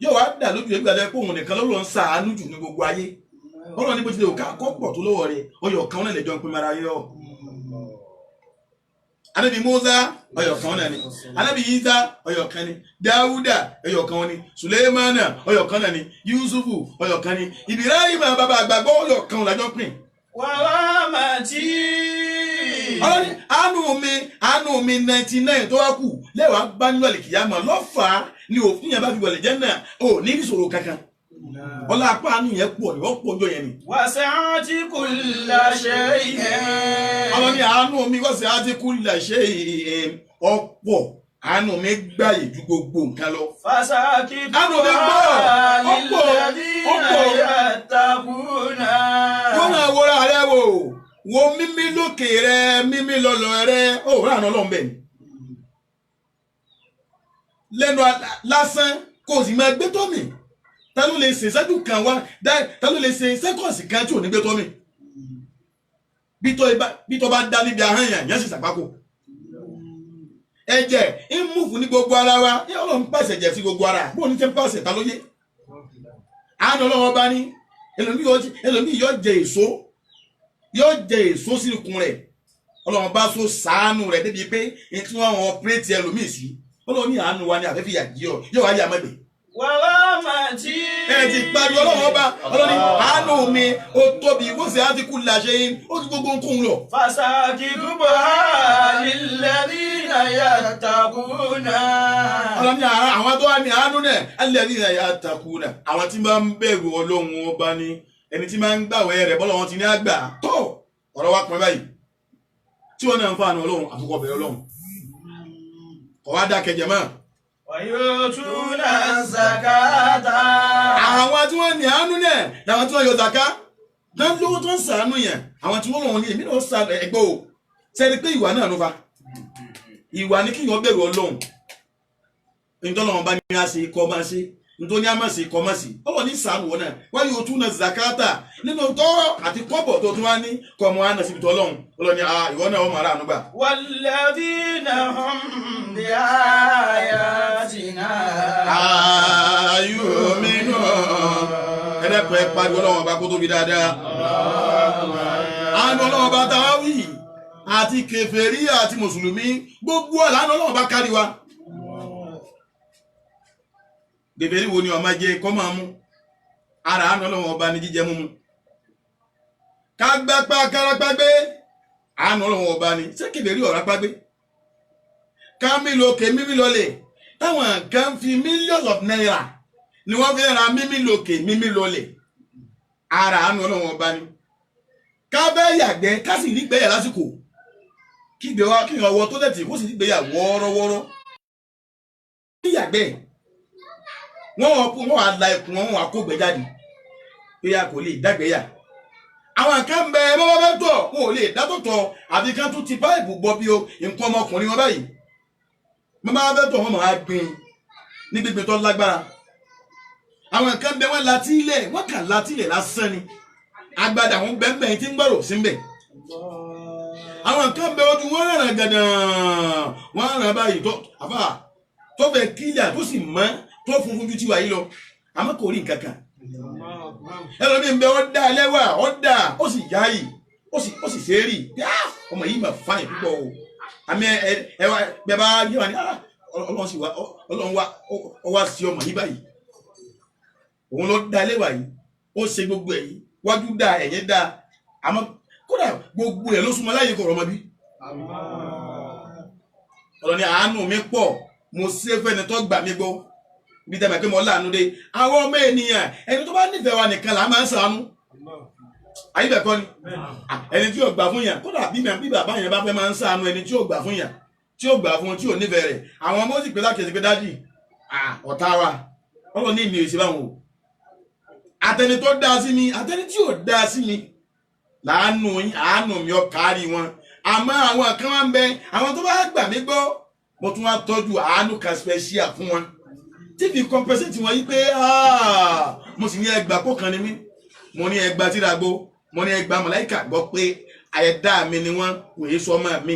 S3: Yóò wá dà lójú ẹgbẹ́ àlẹ́ pé òun nìkan lọ́lọ́ ń ṣàánú jù ní gbogbo ayé. Ọlọ́run ní bó tilẹ̀ òkà kọ́ pọ̀ tó lọ́wọ́ rẹ̀, ọyọ̀ kan náà lè jọ ń pín mara yọ. Ànábì Musa ọyọ̀ kan náà ni. Ànábì Isa ọyọ̀ kan ni. Dáúdà ọyọ̀ kan ni. Suleimana ọyọ̀ kan náà ni. Yusufu ọyọ̀ kan ni. Ibrahim bàbá àgbàgbọ́ ọyọ̀ kan lájọ pín.
S1: Wàràmàtí.
S3: Ọlọ́ni àánú mi 99 tó wá kù lẹ́wàá bá nínú àlìkìyàmọ̀ lọ́fàá ni òfin yẹn bá fi wọlé jẹ́ náà ò ní ìṣòro kankan. Ọlá apá àánú yẹn pọ̀ ní wọ́n pọ̀ ọjọ́ yẹn ni.
S1: Wàsáàtì kulla shay'in.
S3: Ọlọ́ni àánú mi wàsáàtì kulla shay'in ọ̀pọ̀ àánú mi gbàyè ju gbogbo nǹkan lọ.
S1: Fàṣàkì
S3: Àánú mi gbọ́ ọ̀pọ̀ ọ̀pọ̀.
S1: yattaquna.
S3: Wọ́n máa wọra rẹ wò wo mímí lókè rẹ mímí lọ́lọ́ rẹ ó rà àná ọlọ́run bẹ́ẹ̀ ni. Lẹ́nu lásán kò sì máa gbé tọ́mì. Ta ló lè ṣe ìṣẹ́jú kan wá ta ló lè ṣe sẹ́kọ̀nsì kan tí ò ní gbé tọ́mì. Bí tọ́ bá dá níbi ahọ́n yẹn yẹn sì ṣàpákò. Ẹ̀jẹ̀ ń múfù ní gbogbo ara wa, ní Ọlọ́run pàṣẹ ẹ̀jẹ̀ sí gbogbo ara, bóun ní tẹ́ ń pàṣẹ ta ló yé. Àánú Ọlọ́run ọba ní ẹlòmíì yóò jẹ èso, yóò jẹ èso sí ikùn rẹ̀. Ọlọ́run bá so sàánú rẹ̀ débi pé tí wọ́n wọn ọpẹ́rẹ́tì ẹlòmíì sí. Ọlọ́run ní àánú wa ni àfẹ́fẹ́ yà jí ọ, yóò wá yà mọ́gbẹ́.
S1: Wàràmàtí.
S3: Ẹ ti pariwo Ọlọ́run ọba, Ọlọ́run ní àánú mi ó tóbi, wọ́n sì á ti kú làṣẹ yín, ó ti gbogbo nǹkan lọ.
S1: Fàṣàkì túbọ̀ lilladhina yattaquna.
S3: Ọlọ́run ní àwọn tó wà ní àánú náà, alladhina yattaquna. Àwọn tí máa ń bẹ̀rù Ọlọ́run ọba ni ẹni tí máa ń gbàwẹ̀ rẹ̀ bọ́lá wọn ti ní àgbà tó ọ̀rọ̀ wa pín báyìí. Tí wọ́n náà ń fàánù Ọlọ́run àfikọ́ bẹ̀rẹ̀ Ọlọ́run. Kọ̀ wá dákẹ́ jẹ̀mọ́.
S1: Wàyótúnà zakata.
S3: Àwọn ẹni àánú náà làwọn tí wọ́n yọ zaka náà lówó tó ń sàánú yẹn, àwọn tí wọ́n lọ́wọ́ ní èmi náà sàánú ẹgbẹ́ o. Sẹ́ni pé ìwà náà ló fa ìwà ní kíyàn bẹ̀rù Ọlọ́run. Ntọ́lọ́wọ́n bá ní a ṣe kọ́ máa ṣe, nítorí a máa ṣe kọ́ máa ṣe, ọlọ́run ní sàánú wọn náà. Wáyé o tún na zakata nínú tọ́rọ̀ àti kọ́bọ̀ tó tún wá ní kọ́ ọmọ wa náà síbi tọ́lọ́run. Ọlọ́run ní ìwọ náà wọ́n máa rà ànúgbà.
S1: Walladhina hum bi ayatina
S3: yu'minun. Ẹlẹ́pẹ̀ pariwo Ọlọ́run ọba kó tóbi dáadáa. Àánú Ọlọ́run ọba táwa wí àti kèfèrí àti mùsùlùmí gbogbo ọ̀la àánú Ọlọ́run ọba kárí wa. Kèfèrí wo ni ó máa jẹ kọ́ máa mú? Ara àánú Ọlọ́run ọba ní jíjẹ múmu. Kágbápá kárápágbé àánú Ọlọ́run ọba ni. Ṣé kèfèrí ọ̀rá págbé? Ká mí lókè mímí lọlẹ̀ táwọn kan fi millions of naira ni wọ́n fi ra mímí lókè mímí lọlẹ̀. Ara àánú Ọlọ́run ọba ni. Ká bẹ́ yàgbẹ́ ká sì rí gbẹ́yà lásìkò. Kí gbé wa kí ọwọ́ tó tẹ̀tì kó sì rí gbẹ́yà wọ́ọ́rọ́wọ́ọ́rọ́. Kí yàgbẹ́ wọ́n wà la ikùn wọn wà kó gbẹ jáde pé a kò lè dágbẹ́yà. Àwọn kan bẹ bọ́bá bẹ́ tọ̀ wọn ò lè dátọ̀tọ̀ àbí kan tún ti báìbù gbọ́ bí o nǹkan ọmọkùnrin wọn báyìí. Bọ́bá bẹ́ tọ̀ wọn máa gbin ní gbígbin tó lágbára. Àwọn kan bẹ wọn láti ilẹ̀ wọn kàn láti ilẹ̀ lásán ni. Agbada àwọn bẹ́ẹ̀ tí ń gbọ́rọ̀ sí ń bẹ̀. Àwọn kan bẹ ojú wọn ràn gàdàn wọn ràn báyìí tó àfà tó fẹ́ kílíà tó sì mọ́ tó funfun ju tiwa yìí lọ, àmọ́ kò rí nǹkan kan. Ẹlòmíì ń bẹ ọ́ dá ẹlẹ́wà ọ́ dá ó sì yá yìí ó sì ṣe é rí ọmọ yìí mà fáyìn púpọ̀ o. Àmì ẹ wá bẹ bá yé wa ní Ọlọ́run sì wá Ọlọ́run wá ọ wá sí ọmọ yìí báyìí. Òun ló dá ẹlẹ́wà yìí, ó ṣe gbogbo ẹ̀ yìí, wájú dá ẹ̀yìn dá, àmọ́ kódà gbogbo ẹ̀ ló súnmọ́ láyé kọ̀rọ̀ ọmọ bí. Ọlọ́run ní àánú mi pọ̀, mo ṣe fẹ́ni tó gbà mí gbọ́. Bí tẹ́ mọ̀ pé mo láàánú dé àwọn ọmọ ènìyàn, ẹni tó bá nífẹ̀ẹ́ wa nìkan là máa ń ṣàánú. Ayíbẹ̀ kọ́ ni ẹni tí yóò gbà fún yàn, kódà bí bàbá yẹn bá fẹ́ máa ń ṣàánú ẹni tí yóò gbà fún yàn, tí yóò gbà fún tí yóò nífẹ̀ẹ́ rẹ̀. Àwọn ọmọ sì pé láti ẹ̀sìn pé dájì ọ̀tá wa Ọlọ́run ní ìmì òsì báwọn o. Àtẹni tó dáa sí mi àtẹni tí yóò dáa sí mi láàánú yín, àánú mi ó kárí wọn. Àmọ́ àwọn kan wá ń bẹ, àwọn tó bá gbà mí gbọ́ mo tún wá tọ́jú àánú kan special fún wọn tí fi compensate wọn yí pé mo sì ní ẹgbà kó kan ní mí, mo ní ẹgbà tíragbó, mo ní ẹgbà màláìkà gbọ́ pé ẹ̀dá mi ni wọ́n kò yé sọmọ mi,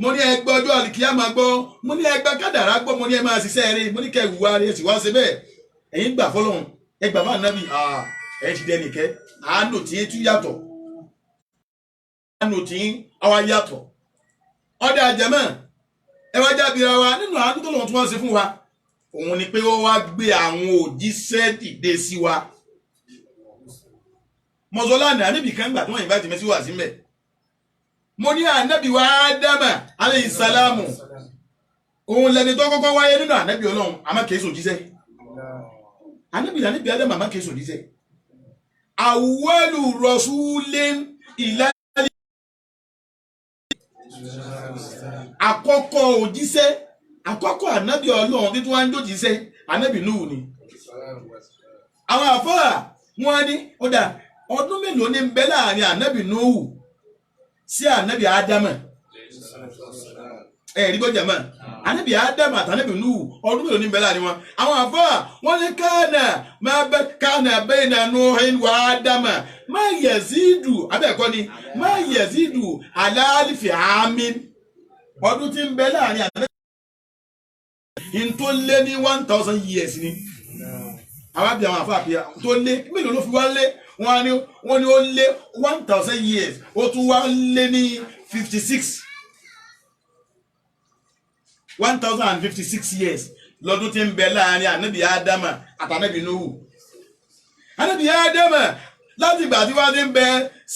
S3: mo ní ẹgbà ọjọ́ àlìkíyàmá gbọ́, mo ní ẹgbà kádàrá gbọ́, mo ní ẹ máa ṣiṣẹ́ rẹ, mo ní kẹ́ ìwà rẹ sì wá ṣe bẹ́ẹ̀. Ẹ̀yin gbà fọlọ́run, ẹgbà fún ànábì, ẹ̀yin ti dẹni kẹ́. Àánú tí ń tún yàtọ̀, àánú tí ń àwa yàtọ̀. Ọdẹ àjẹmọ́ ẹ wá jábìra wa nínú àánú tó lọ́wọ́ tí wọ́n ṣe fún wa. Òun ni pé ó wá gbé àwọn òjíṣẹ́ dìde sí wa. Mọ̀sọ́lá ní ànábì kan gbà tí wọ́n invite mi sí wà sí mbẹ̀. Mo ní ànábì wa Ádámà alayhi sálámù. Òun lẹni tó kọ́kọ́ wáyé nínú ànábì Ọlọ́run, àmọ́ kìí sòjíṣẹ́. Ànábì ànábì Ádámà àmọ́ kìí sòjíṣẹ́. Awwalu rasulin ila àkọ́kọ́ òjíṣẹ́, àkọ́kọ́ ànábì Ọlọ́run títún wá ń jòjíṣẹ́ ànábì Núhù ni. Àwọn àfáà wọn ní ọ̀dà ọdún mélòó ní ń bẹ láàrin ànábì Núhù sí ànábì Ádámà? Ẹ rí gbọ́jà mọ́ ànábì Ádámà àtànábì Núhù ọdún mélòó ní ń bẹ láàrin wọn? Àwọn àfáà wọn ní kánà máa bẹ kánà bayna Nuhin wa Ádámà má yazidu abẹ́ẹ̀kọ́ ni má yazidu ala alifi àmín. Ọdún tí ń bẹ láàrin ànábì in tó lé ní 1000 years ni. Àwọn àbí àwọn àfáà tó lé mélòó ló fi wá lé? Wọ́n ní ó lé 1000 years, ó tún wá lé ní 56 1056 years lọ́dún tí ń bẹ láàrin ànábì Ádámà àtànábì Núhù. Ànábì Ádámà láti ìgbà tí wọ́n ti ń bẹ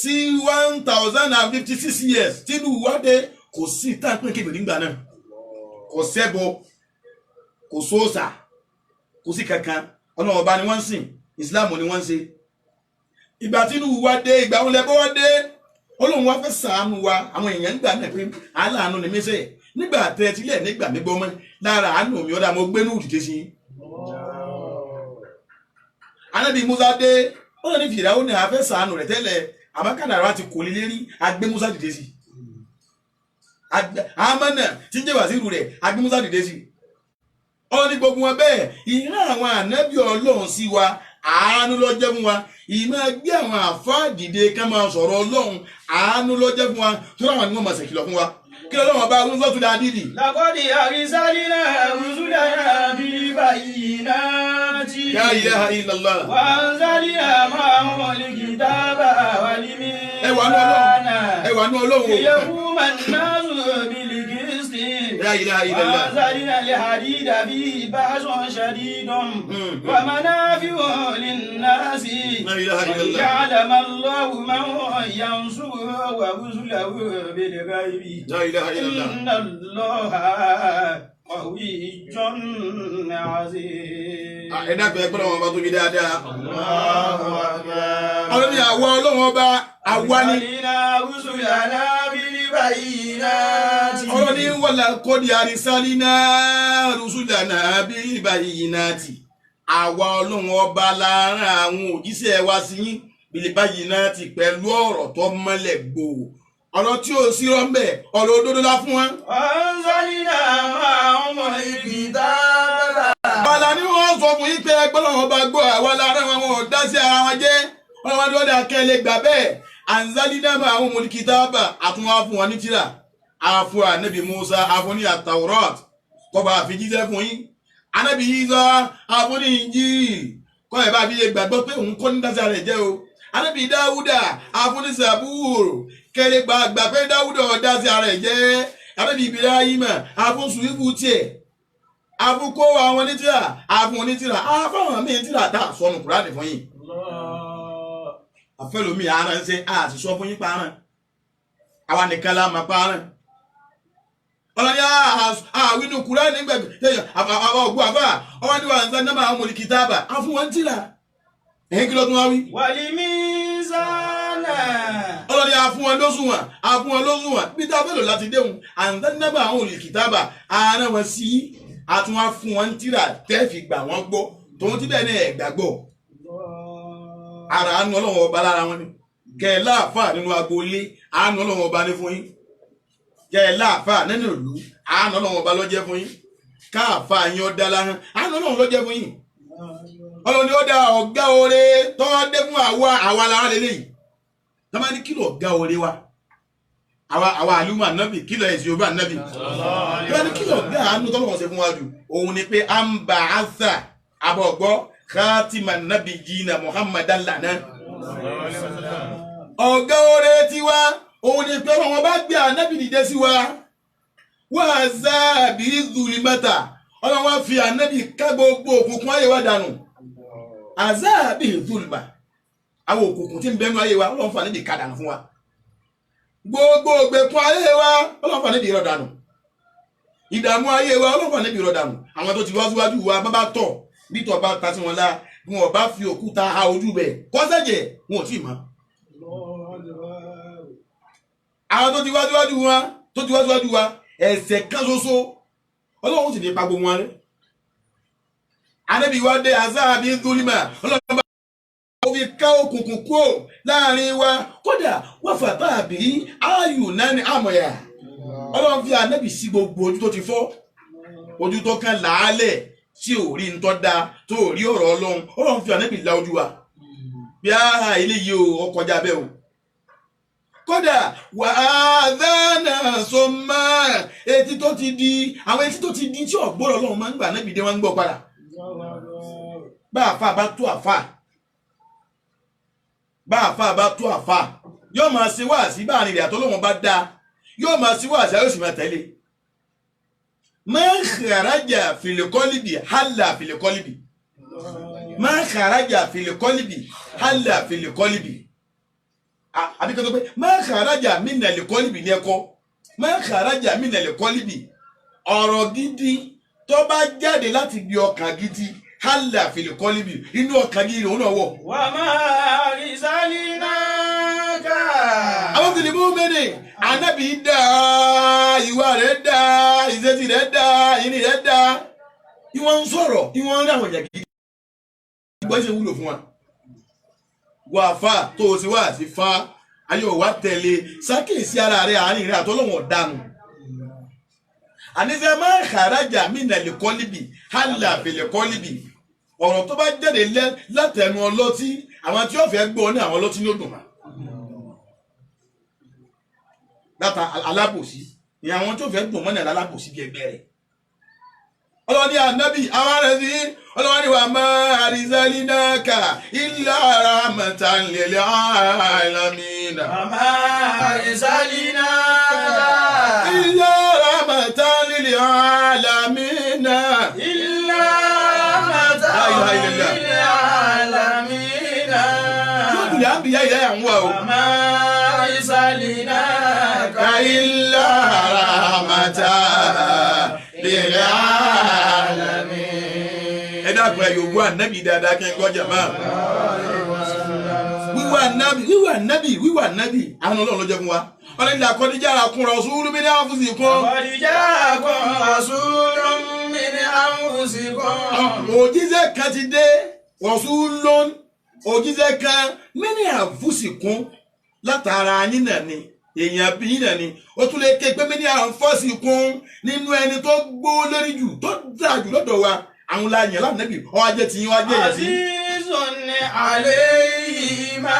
S3: sí 1056 years tí Núhù wá dé, kò sí táǹpé kébìrì nígbà náà, kò sẹ́bọ, kò sóòsà, kò sí kankan. Ọlọ́run ọba ni wọ́n ń sìn, Ìsìláàmù ni wọ́n ń ṣe. Ìgbà tí Núhù wá dé, ìgbà òun lẹ́bọ́ wá dé, Ọlọ́run wá fẹ́ ṣàánú wa. Àwọn èèyàn ń gbà náà pé aláàánú ni mí sẹ́yẹ̀ nígbà tẹ́tílẹ̀ nígbà mi gbọ́mọ́ lára àánú mi ọ̀dà mo gbé Núhù dìde sí i. Ànábì Musa dé, ó lọ ní Fìràwọ̀ ní àfẹ́ sànù rẹ̀ tẹ́lẹ̀, àmọ́ kádàrá ti kò lé lérí, agbé Musa dìde sí. Àmọ́nà tí ń jẹ́ wàsíù rẹ̀, agbé Musa dìde sí. Ó ní gbogbo wọn bẹ́ẹ̀, ìran àwọn ànábì Ọlọ́run sí wa, àánú ló jẹ́ fún wa. Ìmọ̀ gbé àwọn àfáà dìde ká máa sọ̀rọ̀ Ọlọ́run, àánú ló jẹ́ fún wa, tó ráwọn ni wọ́n máa ṣèkìlọ̀ fún wa. Kí lọ́lọ́run bá ń sọ́tún dáadìrì.
S1: لقد أرسلنا رسلنا بالبينات
S3: La ilaha illallah.
S1: وأنزلنا معهم الكتاب
S3: Ẹ wà nú Ọlọ́run,
S1: والميزان
S3: ẹ wà nú Ọlọ́run o.
S1: ليقوم الناس بالقسط
S3: La ilaha illallah.
S1: وأنزلنا الحديد فيه بأس شديد ومنافع للناس
S3: لا إله إلا الله.
S1: وليعلم الله من ينصره ورسله بالغيب
S3: La ilaha illallah.
S1: إن الله قوي عزيز.
S3: Ẹ dákun, ẹ gbọ́dọ̀ wọn bá tóbi dáadáa.
S1: الله أكبر.
S3: Ọlọ́run ní àwa Ọlọ́run ọba, àwa ni.
S1: أرسلنا رسلنا بالبينات.
S3: Ọlọ́run ní wala qad arsalna rusulana bil bayyinati. Àwa Ọlọ́run ọba lára àwọn òjíṣẹ́ wa sí yín bil bayyinati, pẹ̀lú ọ̀rọ̀ tó mọ́lẹ̀ gbòò. Ọ̀rọ̀ tí ò sí rọ́ńbẹ̀, ọ̀rọ̀ òdodo la fún wọn.
S1: وأنزلنا معهم الكتاب.
S3: Bàlá ni wọ́n sọ fún yín pé ẹgbẹ́ lọ́wọ́ bá gbọ́, àwa lára wọn wọn ò dá sí ara wọn jẹ́. Wọ́n wá lọ́dà kẹ́lẹ́ gbà bẹ́ẹ̀. Anzalina ma'ahum al-kitaba, àtúnwá fún wọn ní tírà. Àfún ànábì Musa, àfún ní àtàwọ̀rọ̀t, kọba àfijíṣẹ́ fún yín. Ànábì Isa, àfún ní Injil, kọ́ ẹ̀ bá fi lè gbàgbọ́ pé òun kọ́ ní dá sí ara rẹ̀ jẹ́ o. Ànábì Dáwúdà, àfún ní Sàbúrò, kẹ́lẹ́ gbà pé Dáwúdà ò dá sí ara rẹ̀ jẹ́. Ànábì Ibrahima, àfún sùwífù tiẹ̀, àfún kó àwọn onítìrà, àfún onítìrà, àfáwọn míì tìrà tá a sọnù Kùránì fún yín. Àfẹlómi ara ń ṣe àti sọ fún yín parán, àwa nìkan la máa parán. Ọlọ́ni àwínú Kùránì nígbà àwọn ògùn àbá ọwọ́n ní wà ń sá náà àwọn mọ̀lìkìtàbà àfún wọn tìrà ẹ̀yìn kí ló tún wá wí.
S1: والميزان.
S3: Ọlọ́ni àfún wọn lóṣùwọ̀n, àfún wọn lóṣùwọ̀n bí tá a fẹ́ lò láti déhùn àǹtánnábà àwọn olùkìtàbà ààrẹ wọn sí àtúnwá fún wọn tìrà tẹ́ fi gbà wọ́n gbọ́ tòun ti bẹ́ẹ̀ ní ẹ̀ gbàgbọ́. Ara àánú Ọlọ́run ọba lára wọn ni kẹ́ ẹ láàfáà nínú agboolé, àánú Ọlọ́run ọba ní fún yín. Kẹ́ ẹ láàfáà nínú ìlú, àánú Ọlọ́run ọba ló jẹ́ fún yín. Káàfáà yín ọ̀dá láhán, àánú Ọlọ́run ló jẹ́ fún yín. Ọlọ́run ni ó dá ọ̀gá oore tọ́wọ́ dé fún àwa, àwa lára lélẹ́yìí tọ́ba ní kìlọ̀ ọ̀gá oore wa, àwa àwa àlùmọ̀ ànábì, kìlọ̀ ẹ̀sìn Yorùbá ànábì, tọ́ba ní kìlọ̀ ọ̀gá àánú tọ́lọ́wọ́n ṣe fún wa jù, òun ni pé à ń bà á sà àbọ̀gbọ́ khatima nabiyina Muhammadan lana. Ọ̀gá oore tiwa òun ni pé Ọlọ́run bá gbé ànábì dìde sí wa, wá záàbí zulimata, Ọlọ́run wá fi ànábì ká gbogbo òkùnkùn ayé wa dànù. Àzáàbí zulma, àwọn òkùnkùn tí ń bẹnu ayé wa, Ọlọ́run fún ànábì ká dànù fún wa. Gbogbo ògbèkùn ayé wa, Ọlọ́run fún ànábì rọ̀ dànù. Ìdààmú ayé wa, Ọlọ́run fún ànábì rọ̀ dànù. Àwọn tó ti wá síwájú wa bá bá tọ̀ bí tọ̀ bá ta sí wọn lá, bí wọn bá fi òkúta ha ojú bẹ̀ kọ́sẹ̀jẹ̀, wọn ò tí ì mọ̀. Àwọn tó ti wá síwájú wa, tó ti wá síwájú wa, ẹ̀ṣẹ̀ kan ṣoṣo Ọlọ́run sì ní pa gbogbo wọn rẹ́. Ànábì wa dé, azáàbí zulima, Ọlọ́run bá ó fi ká òkùnkùn kúrò láàrin wa. Kódà wọ́n fàtà àbí ayù náà ní àmọ̀yà, Ọlọ́run fi ànábì sí gbogbo ojú tó ti fọ́, ojú tó kàn làálẹ̀ tí ò rí ń tọ́ da, tó ò rí ọ̀rọ̀ Ọlọ́run. Ọlọ́run fi ànábì la ojú wa bí a eléyìí o, ọkọjá bẹ́ẹ̀ o. Kódà wà á dáná sọ mọ́ etí tó ti di, àwọn etí tó ti di tí ọ̀gbọ́rọ̀ Ọlọ́run máa ń gbà ànábì dé, wọ́n ń gbọ́ padà. Bá àfa bá tó àfa, bá àfa bá tó àfa, yóò máa ṣe wáàsí bá àrìnrìn àtọ́lọ́wọ́n bá dáa, yóò máa ṣe wáàsí, ayé sì máa tẹ̀lé. Máa kharaja fil qalbi hálà fil qalbi, máa kharaja fil qalbi hálà fil qalbi, àbí kí n tó pé máa kharaja minal qalbi ní ẹ̀kọ́, máa kharaja minal qalbi, ọ̀rọ̀ gidi tó bá jáde láti bí ọkàn gidi, hálà fil qalbi, inú ọkàn gidi òun náà wọ̀.
S1: وما أرسلناك.
S3: Àwọn tìlí mú mẹ́rin ànábì dá, ìwà rẹ̀ dá, ìṣesí rẹ̀ dá, ìrìn rẹ̀ dá, ìwọ̀n ń sọ̀rọ̀, ìwọ̀n ń rí àwọn ìyà gidi gbọ́ ṣe wúlò fún wa. Wà fà tó o sì wá sí fa ayé ò wá tẹ̀lé sákèsí ara rẹ̀ àárín rẹ̀ àtọ́lọ́wọ̀n dànù. Àníṣe máa ń kàrájà mí nà lè kọ́líbì hálà fèlè kọ́líbì. Ọ̀rọ̀ tó bá jáde látẹnu ọlọ́tí àwọn tí ó fẹ́ gbọ́ ní àwọn ọlọ́tí ní ó dùn mà. Láta alábòsí ni àwọn tí ó fẹ́ dùn mọ́nà alábòsí bí ẹgbẹ́ rẹ̀. Ọlọ́ni ànábì àwọn rẹ̀ sí ọlọ́ni wà máa àrísálínáka illa rahmatan lil alamina.
S1: Wa ma arsalinaka
S3: Illa rahmatan lil alamina.
S1: illa rahmatan
S3: La ilaha illallah.
S1: lil alamina.
S3: Yóò dùn àbíyá ìyá yà ń wá o.
S1: Wa ma arsalinaka
S3: Illa rahmatan lil alamin. Ẹ dákun ẹ yòówù ànábì dáadáa kí n gbọ́ jàmá. Wíwà nábì wíwà nábì wíwà nábì àwọn ọlọ́run ló jẹ́ fún wa. Ọlọ́run ní àkọ́díjára kún rasulun min anfusikum.
S1: Qad ja'akum rasulun min anfusikum.
S3: Òjíṣẹ́ kan ti dé rasulun òjíṣẹ́ kan min anfusikum látara yín náà ni èèyàn bí yín náà ni ó tún lè ké pé min anfusikum nínú ẹni tó gbó lórí jù tó dáa jù lọ́dọ̀ wa àwọn la yàn lánàbì ọ ajẹ́ tí yín wá jẹ́ èèyàn sí.
S1: Azizun alayhi ma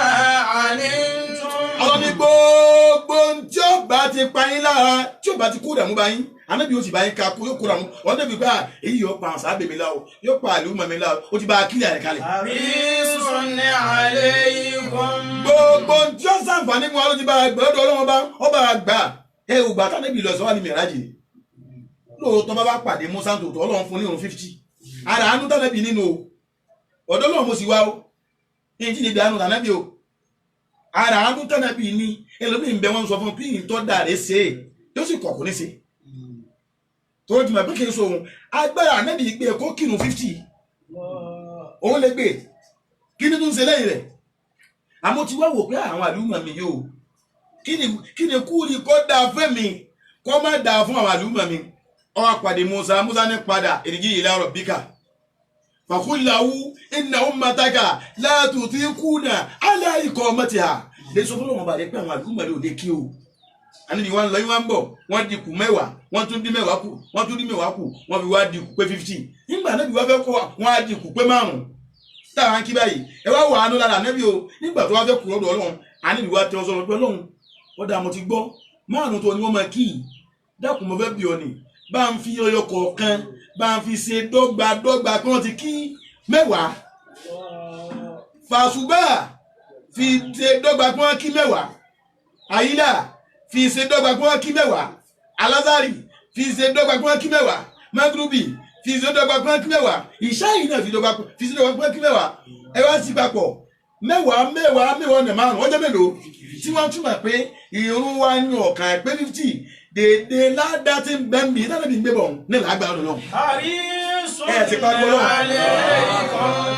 S1: anittum.
S3: Ọlọ́run ní gbogbo tí ó bá ti pa yín lára tí ó bá ti kó dààmú bá yín ànábì yóò sì bá yín ká kó yóò kó dààmú wọn débi pé èyí yóò pa àṣà bèmí láwo yóò pa àlùmọ̀ mi láwo ó ti bá a kílẹ̀ rẹ̀ kalẹ̀.
S1: Harisun alaykum.
S3: Gbogbo tí ó sàǹfààní fún wa ló ti bá a gbà lọ́dọ̀ Ọlọ́run bá ó bá a gbà ẹ ò gbà tánàbì lọ sọ́wọ́ ní mìíràjì ni lóòótọ́ bá bá pàdé Musa tòótọ́ Ọlọ́run fún ní òun 50 ara àánú tánàbì nínú o ọ̀dọ́ Ọlọ́run mo sì wá o ní ti níbi àánú tánàbì o ara àánú tánàbì ní ẹlòmíì ń bẹ wọn sọ fún pé ìtọ́ dà rẹ ṣe é yóò sì kọ̀kọ́ ní ṣe tó jùmọ̀ pé kì í so òun agbára ànábì gbé kó kírun 50 òun lè gbé kí ni tó ń ṣe lẹ́yìn rẹ̀ àmọ́ ti wá wò pé àwọn àlùmọ̀ mi yóò kí ni kú ni kó dáa fún mi kó má dáa fún àwọn àlùmọ̀ mi ó wá pàdé Musa Musa ní padà èrìgì ila rabbika fàkúláwú inna ummataka la tutiquna ala iqamatiha lè sọ fún ọmọ rẹ pé àwọn àlùmọ̀ rẹ ò lè kí o àníbi wọn lọ wọn bọ̀ wọ́n dínkù 10 wọ́n tún dín 10 kù wọ́n tún dín 10 kù wọ́n fi wá dínkù pé 15 nígbà náà bí wọ́n fẹ́ kọ́ wọ́n á dínkù pé 5 táwọn kí báyìí ẹ wá wà á nú lára ànábì o nígbà tó wá fẹ́ kú lọ́dọ̀ Ọlọ́run àníbi wá tẹ ọ sọ̀rọ̀ pé Ọlọ́run ó dáa mo ti gbọ́ 5 tó ni wọ́n máa kí i dákun mo fẹ́ bí ọ ni bá ń fi ọyọ kọ̀ọ̀kan bá ń fi ṣe dọ́gba dọ́gba kí wọ́n ti kí 10 fàṣùgbà fi ṣe dọ́gba kí wọ́n kí 10 àyílà fi ṣe dọ́gba kí wọ́n kí 10 alázàrì fi ṣe dọ́gba kí wọ́n kí 10 magrubi fi ṣe dọ́gba kí wọ́n kí 10 ìṣáyìí náà fi ṣe dọ́gba kí wọ́n kí 10 ẹ wá sí papọ̀ 10 10 10 ọ̀nà 5 ọjọ́ mélòó tí wọ́n túmọ̀ pé ìrun wa ní ọ̀kan pé 50 dèdè ládàá tí ń bẹ́ ń bì í bí ń gbé bọ̀ ní làágbà ọ̀nà náà.
S1: Harisun
S3: Ẹ ti pa gbọ́dọ̀.
S1: alaykum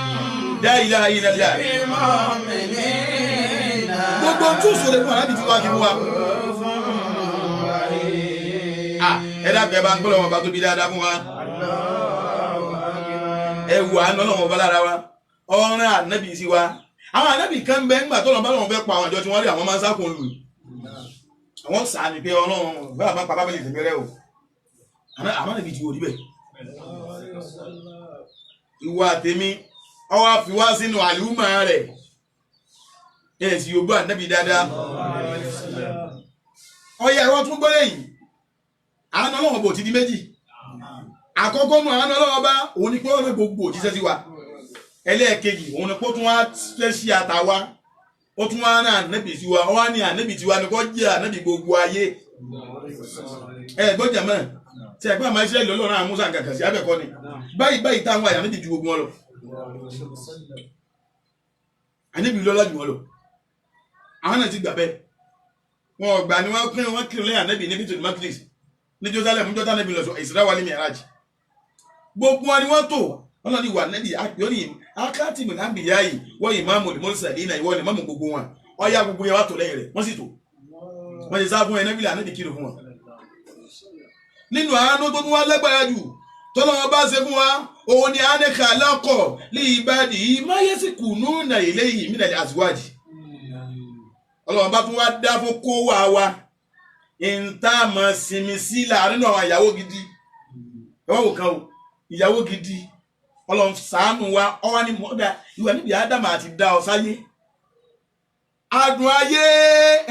S3: La ilaha illallah.
S1: bil mu'minina.
S3: Gbogbo tí ó sọ̀rọ̀ fún arábì tí wàá fi fún wa. Ẹ dákun ẹ bá ń gbọ́dọ̀ wọn bá tóbi dáadáa fún wa. Ẹ wù àánú Ọlọ́run ọba lára wa. Ọ̀ràn ànábì sí wa. Àwọn ànábì kan bẹ ńgbà tó lọ́n bá lọ́n fẹ́ pa àwọn àjọ tí wọ́n rí àwọn máa ń sákòó lù. Àwọn sàmì pé Ọlọ́run bá bá pa bábẹ́lì tẹ̀mẹ́rẹ́ o. Àmọ́ ànábì ti wò rí bẹ́ẹ̀. Ìwà tèmi ọwọ́ fi wá sínú àlùmọ́ rẹ̀. Ẹ sì yóò gbọ́ ànábì dáadáa. Ọyẹ ẹ̀rọ tún gbọ́ lẹ́yìn. Àánú Ọlọ́run bò ti di méjì. Àkọ́kọ́ nù àánú Ọlọ́run bá òun ni pé ọ̀rẹ́ gbogbo òjíṣẹ́ sí wa. Ẹlẹ́ẹ̀kejì òun ni pé ó tún wá fẹ́ sí àtàwa. Ó tún wá rán ànábì sí wa. Ó wá ní ànábì tiwa ni kó jẹ́ ànábì gbogbo ayé. Ẹ gbọ́ jàmọ́ tí ẹgbẹ́ àmọ́ Ísírẹ́lì Ọlọ́run àwọn Músà nǹkan kan sí abẹ́kọ́ ni. Báyìí báyìí táwọn àyà ànábì ju gbogbo wọn lọ. Ànábì lọ́lá jù wọn lọ. Àwọn náà ti gbà bẹ́ẹ̀. Wọn ò gbà ni wọ́n pín wọn kírun lẹ́yìn ànábì ní Baitul Maqdis ní Jerusalem níjọ́ tánàbì lọ sọ Isra wal Mi'raj. Gbogbo wọn ni wọ́n tò Ọlọ́run ní wà nẹ́bí àpéọ́nì akátìmù láǹbìyá yìí wọ́n imamul mursalina ìwọ ni mọ́mù gbogbo wọn. Ọ̀yá gbogbo yẹn wá tò lẹ́yìn rẹ̀ wọ́n sì tò. Wọ́n ti sá fún ẹnẹ́bí ànábì kírun fún wọn. Nínú àánú tó tún wá lágbára jù Tọ́lọ́wọ́n bá ṣe fún wa òun ni anẹ́ka alákọ̀ lè ìbàdí yìí má yẹ sí kùnú nà ilé yìí mí nàlẹ́ àtiwájì. Ọlọ́wọ́n bá tún wá dá fún kó wá wa ìta mọ̀ sinmi sí láàrin àwọn ìyàwó gidi. Ẹ wá wò kan o, ìyàwó gidi Ọlọ́run ṣàánú wa ọwá ní mọ́dà ìwà níbi Ádámù àti dá ọ sáyé. Adùn ayé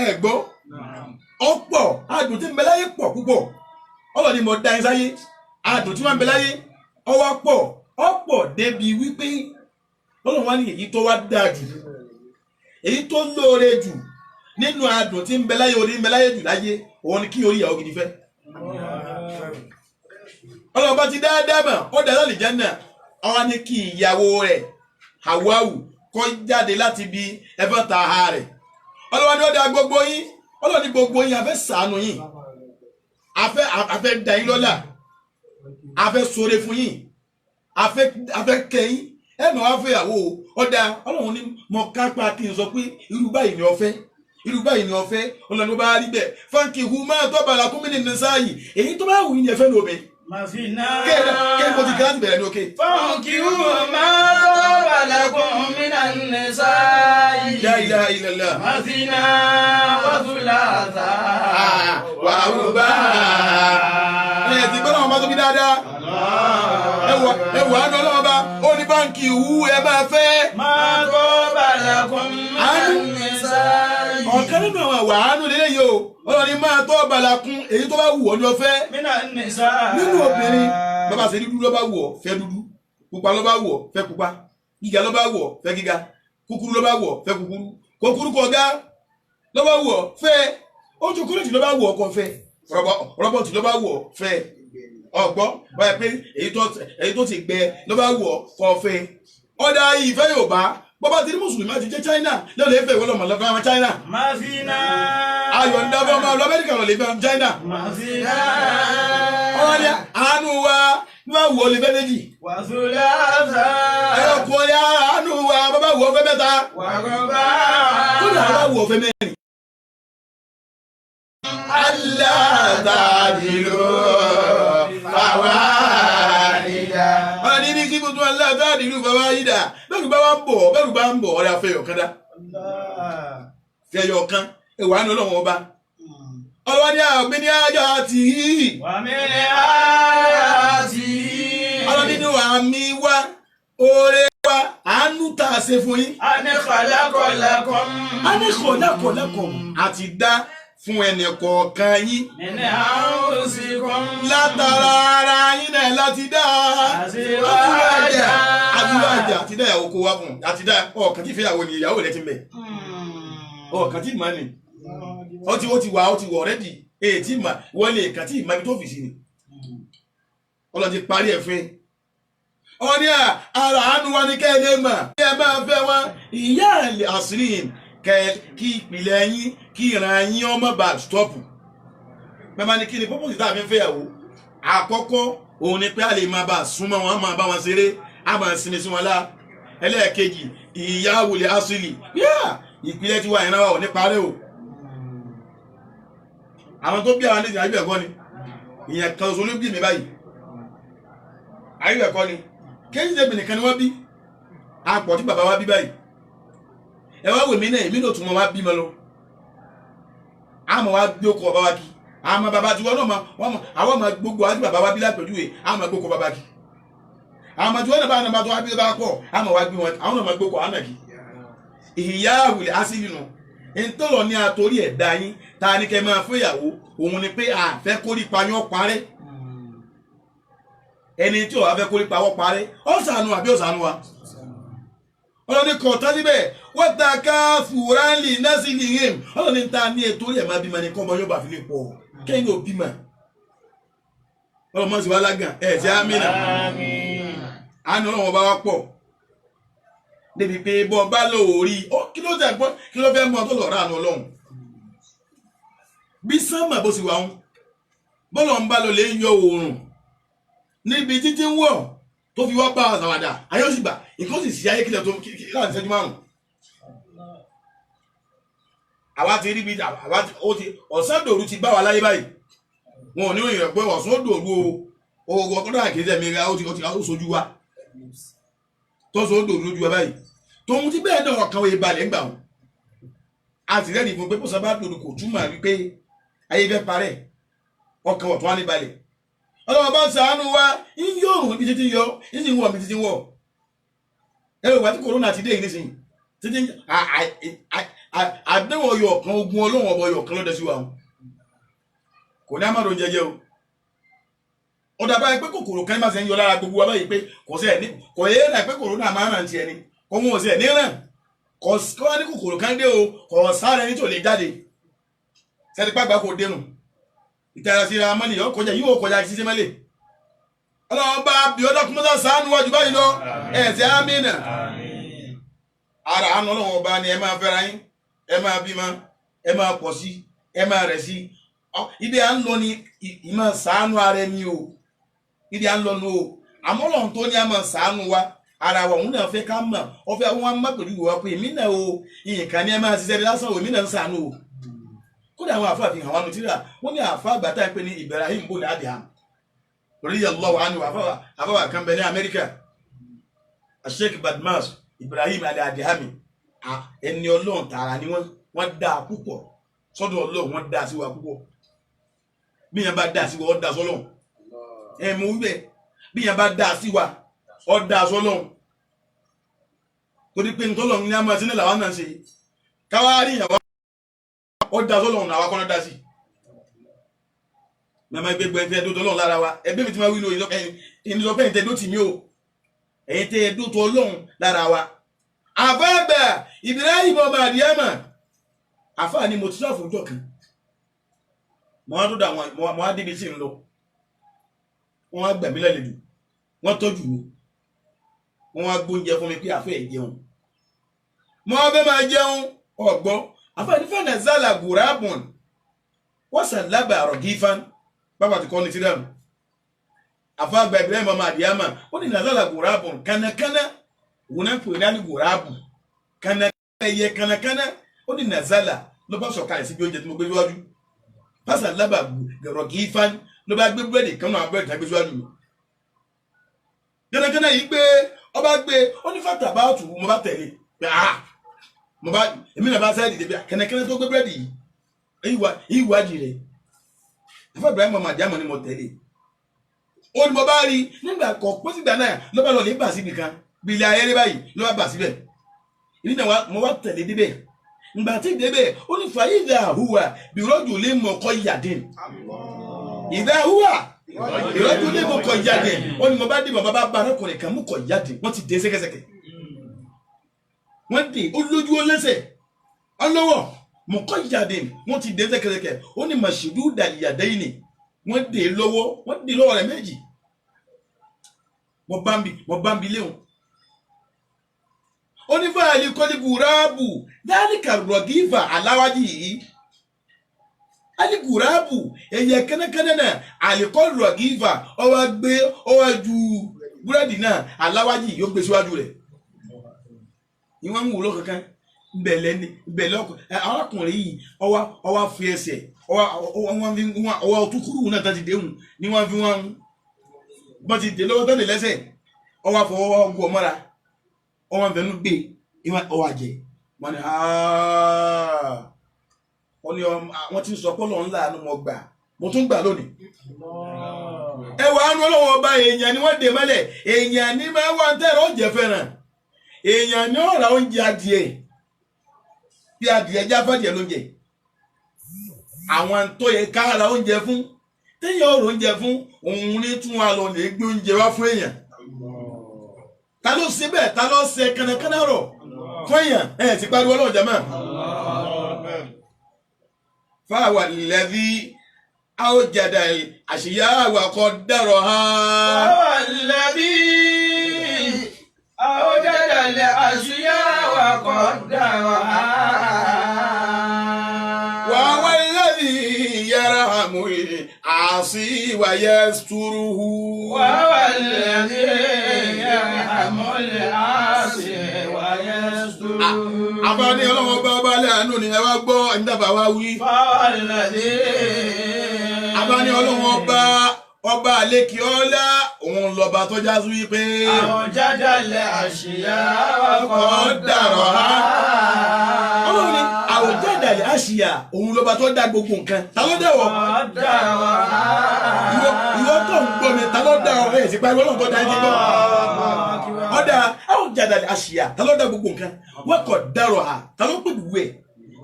S3: ẹ̀gbọ́ ọ̀pọ̀ adùn tí ń bẹ láyé pọ̀ púpọ̀. Ọlọ́run ni mo dá yín sáyé, adùn tí wọ́n ń bẹ láyé ọwọ́ pọ̀ ọ̀pọ̀ débi wípé Ọlọ́run wá ní èyí tó wá dáa jù, èyí tó lóore jù nínú adùn tí ń bẹ láyé orí ń bẹ láyé jù láyé òun ni kí orí ìyàwó gidi fẹ́. Ọlọ́run bá ti dá Ádámù ó dá lálẹ́ Jánnà, ọwọ́ ní kí ìyàwó rẹ̀ Háwáwù kó jáde láti bí ẹfẹ́ ta ha rẹ̀. Ọlọ́run ní ó dá gbogbo yín, Ọlọ́run ní gbogbo yín a fẹ́ ṣàánú yín, a fẹ́ dá yín lọ́lá, a fẹ́ ṣoore fún yín, a fẹ́ kẹ́ yín, ẹnu wa fẹ́ ìyàwó ọ̀dà. Ọlọ́run ní mo kápá kí n sọ pé irú báyìí ni ọ fẹ́, irú báyìí ni ọ fẹ́. Ọlọ́run bá rí bẹ́ẹ̀ fáńkì hu máa tọ́ bàrà kún mí ní nìsáyì, èyí tó bá wù yín ni ẹ fẹ́ lómi. Kéèké mo ti kí láti bẹ̀rẹ̀ ní òkè.
S1: Fáńkì hu máa tọ́ bàrà kún mí ní nìsáyì.
S3: La ilaha illallah.
S1: Màsínà wàtúlàtà
S3: wàrúbá. Ẹ ti gbọ́dọ̀ wọn bá tóbi dáadáa. Ẹ wà á nọ lọ́wọ́ bá ó ní báńkì wú ẹ máa fẹ́.
S1: Máa tọ́ bàrà kún mí ní nìsáyì.
S3: Ọ̀kan nínú àwọn àwà àánú lélẹ́yìí o. Ọlọ́run ní máa tọ́ bàrà kún èyí tó bá wù ọ́ ní ọ fẹ́. Nínú obìnrin bàbá ṣe dúdú ló bá wù ọ́ fẹ́ dúdú, pupa ló bá wù ọ́ fẹ́ pupa, gíga ló bá wù ọ́ fẹ́ gíga, kúkúrú ló bá wù ọ́ fẹ́ kúkúrú, kúkúrú kọ ga ló bá wù ọ́ fẹ́, ojú kúrẹ́tì ló bá wù ọ́ kó fẹ́, rọ́bọ̀tì ló bá wù ọ́ fẹ́, ọ̀gbọ́ báyìí pé èyí tó ti gbẹ ló bá wù ọ́ kó fẹ́. Ọ̀dà ìfẹ́ Yorùbá bọ́bá ti ní mùsùlùmí àti jẹ́ China lọ́lẹ̀ ìfẹ́ ìwọ́lọ̀ mọ̀lọ́fẹ́ àwọn China.
S1: Màsínà.
S3: Ayọ̀ ń dábọ́ máa lọ Amẹ́ríkà lọ́lẹ̀ ìfẹ́ àwọn China.
S1: Màsínà.
S3: Ọ̀rọ̀ ni àánú wa ní wàá wù ọ́ lè fẹ́ méjì.
S1: Wàsúlàsà.
S3: Ẹ̀rọ kò ní àánú wa bàbá wù ọ́ fẹ́ mẹ́ta.
S1: Wàrọ̀bá.
S3: Kódà bàbá wù ọ́ fẹ́ mẹ́rin. Alátàdìlú fàwáìdà. Ọ̀rọ̀ ní kí gbogbo alátàdìlú fàwáìdà. Bẹ́ẹ̀rù bá wá ń bọ̀, bẹ́ẹ̀rù bá ń bọ̀, ọ̀rẹ́ afẹ́yọ̀ kan dá. Fẹ́yọ̀ kan, ẹ̀wà ní Ọlọ́run ọba. Ọlọ́wọ́ ní àmì ní àjọ àti yìí.
S1: Wàmí ní àti yìí.
S3: Ọlọ́run nínú àmì wa, oore wa, àánú tá a ṣe fún yín.
S1: A ní kọ̀lákọ̀lákọ̀m.
S3: A ní kọ̀lákọ̀lákọ̀m. Àti dá fún ẹnì kọ̀ọ̀kan yín.
S1: Nínú àrùn-ún-sí-kún.
S3: Látara ara yín náà láti dá.
S1: Àtiwájà.
S3: Àtiwájà àti dá ìyàwó kó wá fún un. Àti dá ọ̀kan tí ìfẹ́yàwó ni ìyàwó rẹ̀ ti ń bẹ̀. Ọ̀kan tí ìmọ̀ ni. Ó ti wà ó ti wọ̀ ọ̀rẹ́dì. Èyí tí ìmọ̀ wọlé ẹ̀kan tí ìmọ̀ ibi tó fi sí ni. Ọlọ́run ti parí ẹ̀ fún. Ọ̀ní ara àánú wa ni kẹ́ ẹ lè mọ̀. Kí ẹ máa fẹ́ wọn ìyá àṣírí kí ìpìlẹ̀ yín kí ìran yín ọmọ bá stọ́pù. Mẹ́ma ní kí ni pọ́pọ́sì tá a fi ń fẹ́yàwó. Àkọ́kọ́ òun ni pé a lè máa bá a súnmọ́ wọn, a máa bá wọn ṣeré, a máa sinmi sí wọn lá. Ẹlẹ́ẹ̀kejì ìyá wòlé asili. Ìpìlẹ̀ tiwa ìran wa ò ní parẹ́ o. Àwọn tó bí àwọn ní ìyàwó ẹ̀kọ́ ni. Ìyẹn kan ṣoṣo ló bí mi báyìí. Àyè ẹ̀kọ́ ni. Kéjì tẹ̀mí nìkan ni wọ́n bí. Apọ̀ tí bàbá wa bí báyìí. Ẹ wá wò mí náà, èmi náà tún mọ wá bímọ lọ. Àmọ́ wá gbé okọ̀ bàbá wa kí. Àmọ́ bàbá tiwọn náà wọ́n mọ àwọn ọmọ gbogbo àti bàbá wa bí lápẹ̀júwe àmọ́ gbókọ̀ bàbá kí. Àmọ́ tiwọn náà bá nàbà tó wá bí bá pọ̀ àmọ́ wá gbé wọn àwọn náà máa gbókọ̀ àná kí. Ìyá àwùlẹ̀ asílì nù. Ntọ́lọ̀ ní atorí ẹ̀dá yín ta ni kẹ́ máa fún ìyàwó òun ni pé àfẹ́ kórìípa yín parẹ́. Ẹni tí ò wá fẹ́ kórìípa wọ́n parẹ́ ó ṣàánú àbí ó ṣàánú wa. Ọlọ́ni kọ̀ọ̀tán síbẹ̀ wọ́n ta ká fúránlì násìlì rìm. Ọlọ́ni ta ní ètò orí ẹ̀ máa bímọ ní kọ́mọ yóò bá fi lè pọ̀ kẹ́yìn ò bímọ. Ọlọ́mọ sì wá lágàn ẹ̀ ṣe ámìnà. Àánú Ọlọ́run bá wá pọ̀ débi pé bọ́ bá lò ó rí ó kí ló tẹ̀ gbọ́ kí ló fẹ́ mọ tó lọ́ọ́ ránu Ọlọ́run. Bí sánmà bó sì wà ń bọ́lọ̀ ń bá lọ lè yọ oòrùn níbi títí ń wọ̀ tó fi wá bá àṣàwàdà ayé ó sì gbà nǹkan sì sí ayé kílẹ̀ tó láti ṣẹ́jú márùn. Àwa ti rí bí àwa ti ó ti ọ̀sán dòru ti bá wa láyé báyìí. Wọn ò ní òyìnbó pé ọ̀sán ó dòru o. Oògùn ọkọ̀ náà kì í sẹ́mi ra ó ti ó sojú wa tọ́sọ̀ ó dòdò lójú wa báyìí tòun ti bẹ́ẹ̀ náà ọkàn òye balẹ̀ ń gbà wọn. A sì rẹ́ẹ̀dì fún pé bó sábà dòdò kò túmọ̀ wípé ayé fẹ́ parẹ́ ọkàn ọ̀tún á ní balẹ̀. Ọlọ́wọ́ bá ń ṣàánú wa ń yọ òrùn ibi títí yọ ń sì ń wọ̀ ibi títí wọ̀. Ẹ wò wá tí kòrónà ti dé yìí nísìnyí títí àdéhùn ọyọ kan ogun ọlọ́wọ́ ọbọ ọyọ kan lọ́dẹ sí wa o. Kò ní àmàlò jẹjẹ o. Ó dábàá pé kòkòrò kan máa ṣe ń yọ lára gbogbo wa báyìí pé kò sí ẹ̀ ní kò yé rà pé kòrónà máa ràn tiẹ̀ ni kò wọn ò sí ẹ̀ ní ràn kò wá ní kòkòrò kan dé o kò sáré ní tò lè jáde sẹ́ni pàgbà kò dénú ìtara síra mọ́lẹ̀ yọ kọjá yíwọ kọjá ṣiṣẹ́ mọ́lẹ̀. Ọlọ́run bá bí ọdọ́ kúmọ́sá sàánú wájú báyìí lọ ẹ̀ tí a mìíràn ara àánú Ọlọ́run ọba ni ẹ máa fẹ́ra yín ẹ máa bímọ ẹ máa pọ̀ sí ẹ máa rẹ̀ sí. Ibi à ń lọ ni ìmọ̀ sàánú ara ẹni o, ibi à ń lọ nu o. Àmọ́ Ọlọ́run tó ní a máa sàánú wa ara wa òun náà fẹ́ ká mọ̀ ọ fẹ́ wọn má pẹ̀lú ìwà pé èmi náà o nǹkan ni ẹ máa ṣiṣẹ́ bí lásán o èmi náà ń sàánú o. Kódà àwọn àfa àfihàn wa nùtírà wọ́n ní àfa àgbà tá à ń pè ní Ibrahim bò ní Adham radiyallahu anhu àfa kan bẹ ní Amẹ́ríkà Sheikh Badmas Ibrahim Ali Adhami ẹni Ọlọ́run tààrà ni wọ́n dá a púpọ̀ sọ́dọ̀ Ọlọ́run wọ́n dá a sí wa púpọ̀. Bí yẹn bá dá a sí wa ó dá a sọ́lọ́run ẹ̀ mú wíbẹ̀ bí yẹn bá dá a sí wa ó dá a sọ́lọ́run torí pé ntọ́lọ́run ní a máa ṣe ní làwọn náà ṣe káwá rí ìyàwó ó dá sọ́lọ́run àwa kọ́ ló dá sí. Màmá gbẹgbẹ ẹni tẹ́ ẹdó tọ́lọ́run lára wa ẹbí mi ti máa wí lóyún ẹni sọ pé ẹni tẹ́ ẹdó tì mí o ẹ̀yin tẹ́ ẹdó tọ́lọ́run lára wa. Àfáàgbà Ibrahim ọmọ àdìyàmà àfáà ni mo ti sọ àfọ̀jọ́ kan mo wá tó dà mo wá débi sí ń lọ wọ́n wá gbà mí lálejò wọ́n tọ́jú mi wọ́n wá gbóúnjẹ fún mi pé àfẹ́ ẹ̀ jẹun mo wá fẹ́ máa jẹun ọ̀gbọ́n àfáà ní fẹ́ẹ̀ zala gùrábùn wọ́n sàlábà àrọ̀gífán bàbá ti kọ́ ní tíráàmù. Àfáàgbà Ibrahim ọmọ àdìyàmà ó ní nàzàlà gùrábùn kánákáná wọn náà pè ní àlè gùrábù kánákáná ẹyẹ kánákáná ó ní nàzàlà ló bá sọ̀kalẹ̀ síbi oúnjẹ tí mo gbé síwájú fásánlábà rọ̀gífán ló bá gbé búrẹ́dì kan náà búrẹ́dì náà gbé síwájú mi. Kánákáná yìí gbé ọba gbé ó ní fàtà bá tù mo bá tẹ̀lé pé ah mo bá èmi náà bá sáré dìde bí kánákáná tó gbé búrẹ́dì yìí ìwádìí rẹ̀ àfẹ́ Ibrahim ọmọ àdìyàmọ̀ ni mo tẹ̀lé ó ní mo bá rí nígbà kọ̀ pé sígbà náà ló bá lọ lè bà síbi kan bí ilé ayẹyẹ báyìí ló bá bà síbẹ̀ ìdí náà mo wá tẹ̀lé débẹ̀ ìgbà tí débẹ̀ ó ní fàyídà hùwà bìrọ́jù lè mọ̀ kọ́ yàdín ìdá hùwà bìrọ́jù lè mọ̀ kọ́ yàdín ó ní mo bá dìbò bàbá bá arákùnrin kan mú kọ́ yàdín wọ́n ti dé sẹ́kẹ́sẹ́kẹ́ wọ́n dé ó lójú ó lẹ́sẹ̀ ọlọ́wọ́ mọ̀ kọ́ yàdín wọ́n ti dé sẹ́kẹ́sẹ́kẹ́ ó ní màṣídù dàlíyàdẹ́yìn ni wọ́n dé lọ́wọ́ wọ́n dé lọ́wọ́ rẹ̀ méjì mo bá ń bi léwu onífàálì kọ́lí gùráàbù dálíkà rọ̀gífà aláwájì yìí alí gùráàbù ẹ̀yẹ kẹ́nẹ́kẹ́nẹ́ náà àlìkọ́ rọ̀gífà ọwọ́ gbé ọwọ́ ju búrẹ́dì náà aláwájì yóò gbé síwájú rẹ̀ ìwọ́n ń wúlò kankan bẹ̀lẹ̀ ni bẹ̀lẹ̀ ọkọ arákùnrin yìí ọwọ́ ọwọ́ fi ẹsẹ̀ ọwọ́ ọwọ́ ọtúkúrú náà tá ti déhùn ni wọ́n fi wọ́n bọ́n ti dé lọ́wọ́ tán lè lẹ́sẹ̀ ọwọ́ àfọwọ́ ọgbọ̀ mọ́ra ọwọ́ àfẹnú gbé ọwọ́ àjẹ wọ́n ní wọ́n ní wọ́n ti ń sọ pọ́lọ̀ ńlá àánú mo gbà mo tún gbà lónìí. Ẹ wà á nu ọlọ́wọ́ ọba èèyàn ni wọ́n dè mọ́lẹ̀ èèyàn ni máa wà ń tẹ̀rọ oúnjẹ fẹ́ràn èèyàn ni ó ra oúnjẹ adìẹ bí adìẹ jáfàdìẹ lóúnjẹ àwọn tó yẹ ká ra oúnjẹ fún téèyàn ọ̀rọ̀ oúnjẹ fún òun ní tún wa lọ lè gbé oúnjẹ wá fún èèyàn. Ta ló ṣe bẹ́ẹ̀ ta ló ṣe kànákànná rọ̀ fún èèyàn ẹ̀ ti pariwo ọlọ́run jẹ́ mọ́. Fáwọn lẹ́bí àwòjàdà àṣìyá àwàkọ̀ dẹ̀rọ̀ ha.
S1: Fáwọn lẹ́bí àwòjàdà àṣìyá àwàkọ̀ dẹ̀rọ̀ ha.
S3: Wàá lẹ́bí yẹra àmú àṣì wàyẹ sùúrù.
S1: Wàá lẹ́bí yẹra àmú àṣì wàyẹ sùúrù.
S3: Àbáni ọlọ́wọ́ bá ọba lẹ́àánú ni ẹ wá gbọ́ ẹni dábàá wá wí.
S1: Fáwọn lẹ́bí.
S3: Àbáni ọlọ́wọ́ bá Ọba àlekè ọlá òun lọ́ba tó já sí wípé.
S1: Àwọn jádàlẹ̀ àṣìyá ọkọ̀
S3: dàrọ̀ ha. Ọlọ́run ni àwọn jádàlẹ̀ àṣìyá òun lọ́ba tó dá gbogbo nǹkan. Ta ló dá ọ? Ìwọ tó ń gbọ́ mi, ta ló dá ọ? Ẹ̀ sì pariwo Ọlọ́run tó dá ẹ ti gbọ́. Ọ̀dà àwọn jádàlẹ̀ àṣìyá ta ló dá gbogbo nǹkan? Wọ́n kọ̀ dàrọ̀ ha. Ta ló pè wú ẹ̀?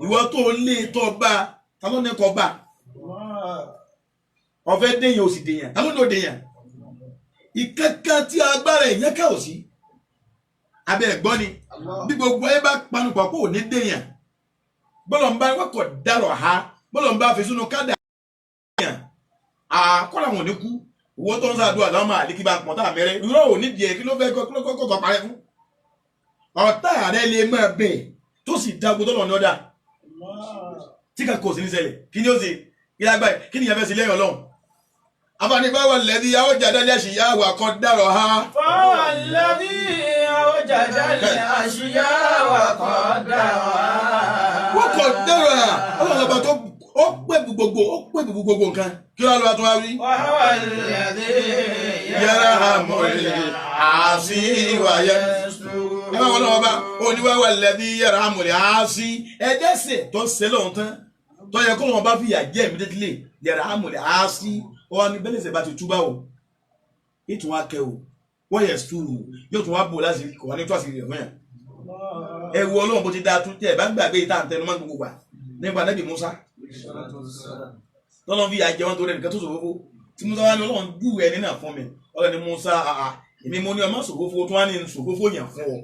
S3: Ìwọ tó lé tó bá ta ló ní kọ́ bá? Ọ̀fẹ́ déyàn ò sì déyàn, ta ló ní ò déyàn? Ìkankan tí agbára èèyàn ká ò sí. Abẹ́ ẹ̀gbọ́n ni bí gbogbo ẹ bá panupọ̀ kó ò ní déyàn, bọ́lọ̀ ń bá wọ́kọ̀ dárọ̀ ha, bọ́lọ̀ ń bá fi sínú kádà déyàn, àkọ́lá wọn ò ní kú. Owó tó ń sàdúrà láwọn máa àlékí bá pọ̀ tá àmẹ́rẹ́ irọ́ ò ní díẹ̀ kí ló fẹ́ kọ́kọ́ parẹ́ fún. Ọ̀tá rẹ lè máa bẹ̀ tó sì dágbó tọ́lọ̀ ní ọ̀dà tí kà kò sí ní ṣẹlẹ̀. Kí ni ó ṣe? Kí lágbàá kí ni ìyẹn fẹ́ sí lẹ́yìn Ọlọ́run? Afanibawa lẹ́dí yàwó jàdálẹ̀ àṣìyá wà kọ́ dárọ̀ ha.
S1: Fáwọn lẹ́dí yàwó jàdálẹ̀ àṣìyá wà kọ́ dárọ̀ ha.
S3: Wọ́n kọ́ dárọ̀ ha. Ọlọ́run ọba tó ó pè gbogbo ó pè gbogbo nǹkan. Kí ló lọ́wọ́ tó wá wí.
S1: Wàhálà lẹ́dí
S3: yàrá àmọ̀lẹ̀ àṣì wàyẹ. Ẹ bá wọn lọ́wọ́ bá oníwàwà lẹ́dí yàrá àmọ̀lẹ̀ àṣì ẹ̀dẹ́sẹ̀ tó ṣe lọ́hùn tán tó yẹ kó wọn bá fìyà jẹ́ immediately yàrá àmọ̀lẹ̀ àṣì wọ́n ní bẹ́lẹ̀sẹ̀ bá ti túbá o ètò wa kẹ o wọ́n yẹ sùúrù yóò tún wá bò láti kọ̀ wá ní tó àṣírí rẹ̀ fún yàn. Ẹ wo Ọlọ́run bó ti dáa tún tẹ́ ẹ bá gbàgbé ìta àtẹnumọ́ gbogbo wa nípa Nábì Musa tọ́lọ́n fi àjẹ wọn tó rẹ̀ nìkan tó ṣòfófó tí Musa wá ní Ọlọ́run jù ẹni náà fún mi. Ọlọ́run ní Musa àà èmi mo ní ọmọ ṣòfófó tó wá ní ṣòfófó yàn fún ọ.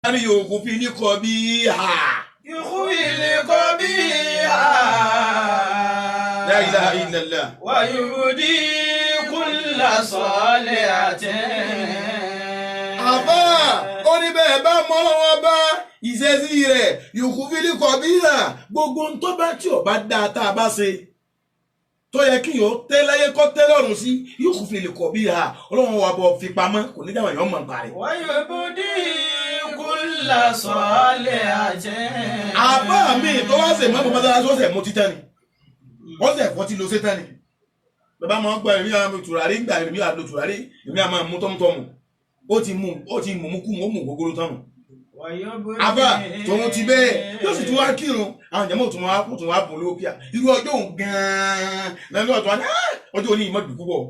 S3: Wọ́n ní yòókù fi ní kọ bí ha.
S1: Yòókù ilé kọ bí ha.
S3: La ilaha illallah.
S1: Wàyúdí kúlà sọ́ọ̀lẹ̀ àti.
S3: Àbá ó ní bẹ́ẹ̀ bá mọ́ lọ́wọ́ bá ìṣesí rẹ̀ yòókù fílí kọ̀bíyà gbogbo ń tó bá tí ò bá dáa tá a bá ṣe tó yẹ kí yóò tẹ́ láyé kọ́ tẹ́ lọ́rùn sí yòókù fílí kọ̀bíyà Ọlọ́run wà bọ̀ fi pamọ́ kò ní dáhùn èèyàn mọ̀ nípa rẹ̀.
S1: Wàyúdí kúlà sọ́ọ̀lẹ̀ àti.
S3: Àbá mi tó wá ṣe mọ́mọ́ mọ́tàlá tó ṣe mú títẹ́ ni wọ́n sẹ̀ fọ́ tí lo sétán ni bàbá máa ń gba èmi àwọn tùràrí gbà èmi àlò tùràrí èmi àmọ́ mú tọ́mùtọ́mù ó ti mú mú kú mú mú gbogbo tọ́mù. Àbá tòun ti bẹ́ẹ̀ yóò sì tún wá kírun àwọn ìjàmbá tún wá tún wá bùn lókè irú ọjọ́ òun gan-an lẹ́nu ọ̀tún wá ní ọjọ́ òní ìmọ̀ dùn púpọ̀.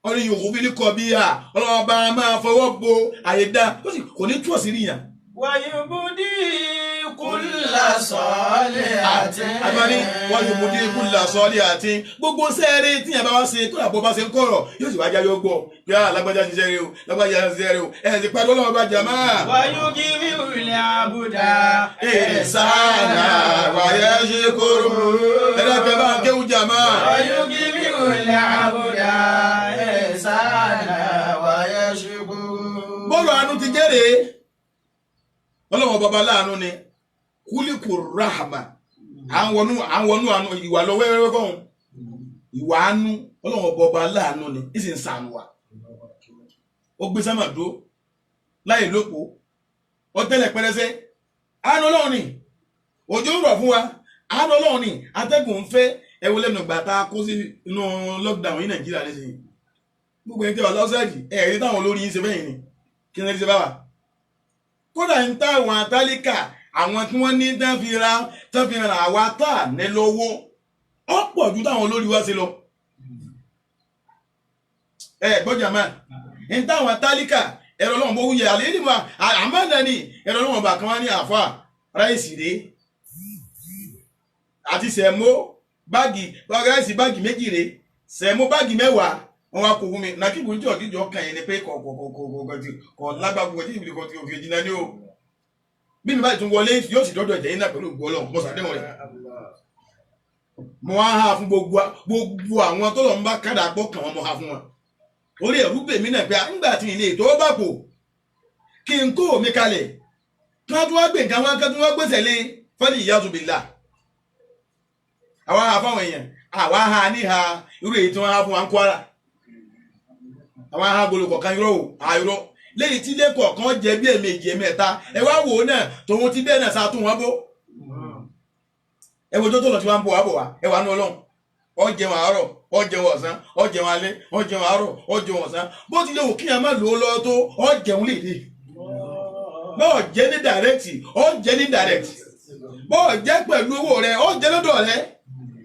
S3: Ọ̀rẹ́ yòókù fi ní kọ bí i ọlọ́ọ̀bá máa fọwọ́ bo àyè dá ó sì kò ní tú ọ̀sìn rí yàn.
S1: Wàyúbùdí kúlà sọ́ọ̀lẹ̀ àti.
S3: Àbáni wàyúbùdí kúlà sọ́ọ̀lẹ̀ àti. Gbogbo sẹ́ẹ̀rẹ́ tí yẹn bá wá ṣe tó dàbọ̀ bá ṣe ń kọ̀rọ̀ yóò sì wá jáde ó gbọ́. Bí a lágbájá ṣiṣẹ́ rẹ o, lágbájá ṣiṣẹ́ rẹ o, ẹ̀ sì pariwo Ọlọ́run bá jà máa.
S1: Wàyúgìrì ilẹ̀ àbúdá.
S3: Ìsànà wàyẹ̀ ṣe kóró. Ẹ̀rọ kẹ bá ń kéwù jà máa.
S1: Wàyúgìrì ilẹ̀ àbúdá. Ìsànà wàyẹ̀ ṣe kóró.
S3: Bọ́ọ̀lù àánú ti jẹ́rèé. Ọlọ́run bàbá láàánú ni kúlíkù rahama àwọn wọnú àánú ìwà lọ wẹ́wẹ́wẹ́ kọ́hún ìwà àánú Ọlọ́run bàbá láàánú ni ìsì ń sànù wa. Ó gbé sámà dúró láì lóko ó tẹ́lẹ̀ pẹrẹsẹ àánú Ọlọ́run ni òjò ń rọ̀ fún wa àánú Ọlọ́run ni atẹ́gùn ń fẹ́ ẹ wo lẹ́nu ìgbà tá a kó sí inú lockdown yìí Nàìjíríà nísìnyí gbogbo ẹni tẹ́ wà lọ́sẹ̀dì ẹ̀rí táwọn olórí yín ṣe bẹ́yìn ni kí ni ẹ ṣe bá wà. Kódà ń tá àwọn atálíkà àwọn tí wọ́n ní tán fi ra àwa tá à ní lọ́wọ́ ó pọ̀ ju táwọn olórí wa ṣe lọ. Ẹ gbọ́jà máa ń táwọn atálíkà ẹ̀rọ ọlọ́run bó wúyẹ àlẹ́ ìlú àmàlà ni ẹ̀rọ ọlọ́run bá kan wá ní àfa ráìsì rèé àti sẹ̀mó báàgì ráìsì báàgì méjì rèé sẹ̀mó báàgì mẹ́wàá wọn wá kó fún mi nàkíbù ń jọ kíjọ kàn yín ni pé kọ̀ lágbàgbọ́ tí ìbílẹ̀ kan ti òkè jìnnà ní o bí mi báyìí tún wọlé yóò sì dọ́dọ̀ ẹ̀jẹ̀ yín náà pẹ̀lú ògbó Ọlọ́run mo sàdéhùn rẹ̀ mo wá ha fún gbogbo àwọn tó lọ ń bá kádà gbọ́ kàn wọ́n mo ha fún wọn orí ẹ̀rú bèmí náà pé ńgbà tí ilé ètò bá pò kí n kó mi kalẹ̀ kí wọ́n tún wá gbé nǹkan wọn kí wọ́n tún wá gbèsè lé fẹ́lẹ̀ ìyá tún bìlà àwa ha fáwọn èèyàn àwa ha níha irú èyí tí wọ́n ha fún wa ń Kwara àwọn ahagolo kọ̀ọ̀kan irọ́ o àìrọ́ lẹ́yìn tí ilé kọ̀ọ̀kan jẹ́ bí ẹ̀mejì ẹ̀mẹ́ta ẹ wá wò ó náà tòun ti bẹ́ẹ̀ náà sá tún wọn bó ẹ wo tó lọ tí wọ́n ń bọ̀ wá bọ̀ wá ẹ wà ní Ọlọ́run Ó jẹun àárọ̀, ó jẹun ọ̀sán, ó jẹun alẹ́, ó jẹun àárọ̀, ó jẹun ọ̀sán. Bó ti lè wò kíyàn má lò ó lọ́wọ́ tó, ó jẹun lè dé. Bọ́ọ̀ jẹ́ ní direct, ó jẹ́ ní direct. Bọ́ọ̀ jẹ́ pẹ̀lú owó rẹ̀, ó jẹ́ lọ́dọ̀ rẹ̀.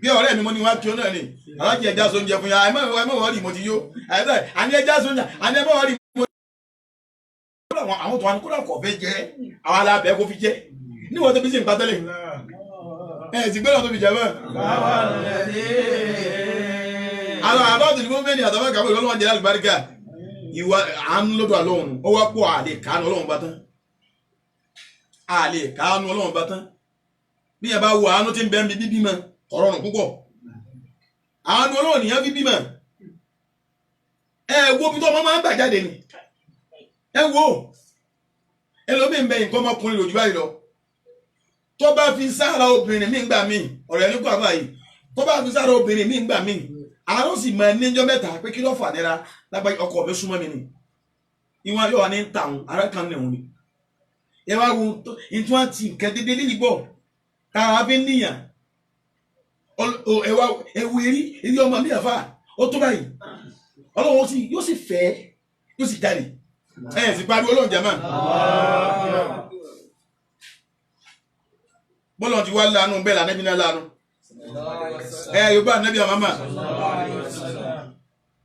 S3: Bí ọ̀rẹ́ mi mo ní wá kí ó náà ni alájí ẹja sóúnjẹ fún ya, ẹ má wọ́n rí mo ti yó, àní ẹja sóúnjẹ, àní ẹ má wọ́n rí mo ti yó. Àwọn tó wà ní kódà kò fẹ́ jẹ́, àwọn alábẹ́ kò fi jẹ́ níwọ̀n tó fi ṣe nǹkan tẹ́lẹ̀ ẹ̀ sì gbọ́dọ̀ tó fi jẹ́ mọ́. Àwọn àbáwọ̀ tó ní àtàwọn kàwé lọ́wọ́ jẹ́ àlùbáríkà ìwà àánú lọ́dọ̀ àlọ́run ó wá pọ̀ àlè kánú ọlọ́run bá tán, àlè kánú ọlọ́run bá tán. Bí yẹn bá wo àánú tí ń bẹ ń bí bíbí mọ́ ọ̀rọ̀rùn púpọ̀, àánú ọlọ́run nìyẹn fi bímọ. Ẹ wo bí tó ọmọ máa ń gbà jáde ni, ẹ wo ẹlòmíín bẹ nǹkan ọmọkùnrin lòjú báyìí lọ, tó bá fi sára obìnrin mi gbà mí, ọ̀rọ̀ ẹni kó àbá yìí, tó bá fi sára obìnrin mi gbà mí, àárọ̀ sì máa níjọ́ mẹ́ta pé kí ló fà nira lágbàá ọkọ mi súnmọ́ mi ni, ìwọ̀n yóò wá ní tàun ara kan ní òun ni. Ẹ wá wo ìtún àti nǹkan dédé léyìí bọ̀ kára fi ń níyàn. Ẹwà ẹwù eré eré ọmọ mi àfà ó tó báyìí, ọlọ́run yóò sì fẹ́ yóò sì jáde. Ẹ sì pariwo ọlọ́run jẹ́ mọ́. Bọ́lọ̀ ti wá lánú bẹ́ẹ̀ lànà náà lánú. Ẹ yorùbá ànábì àmàmà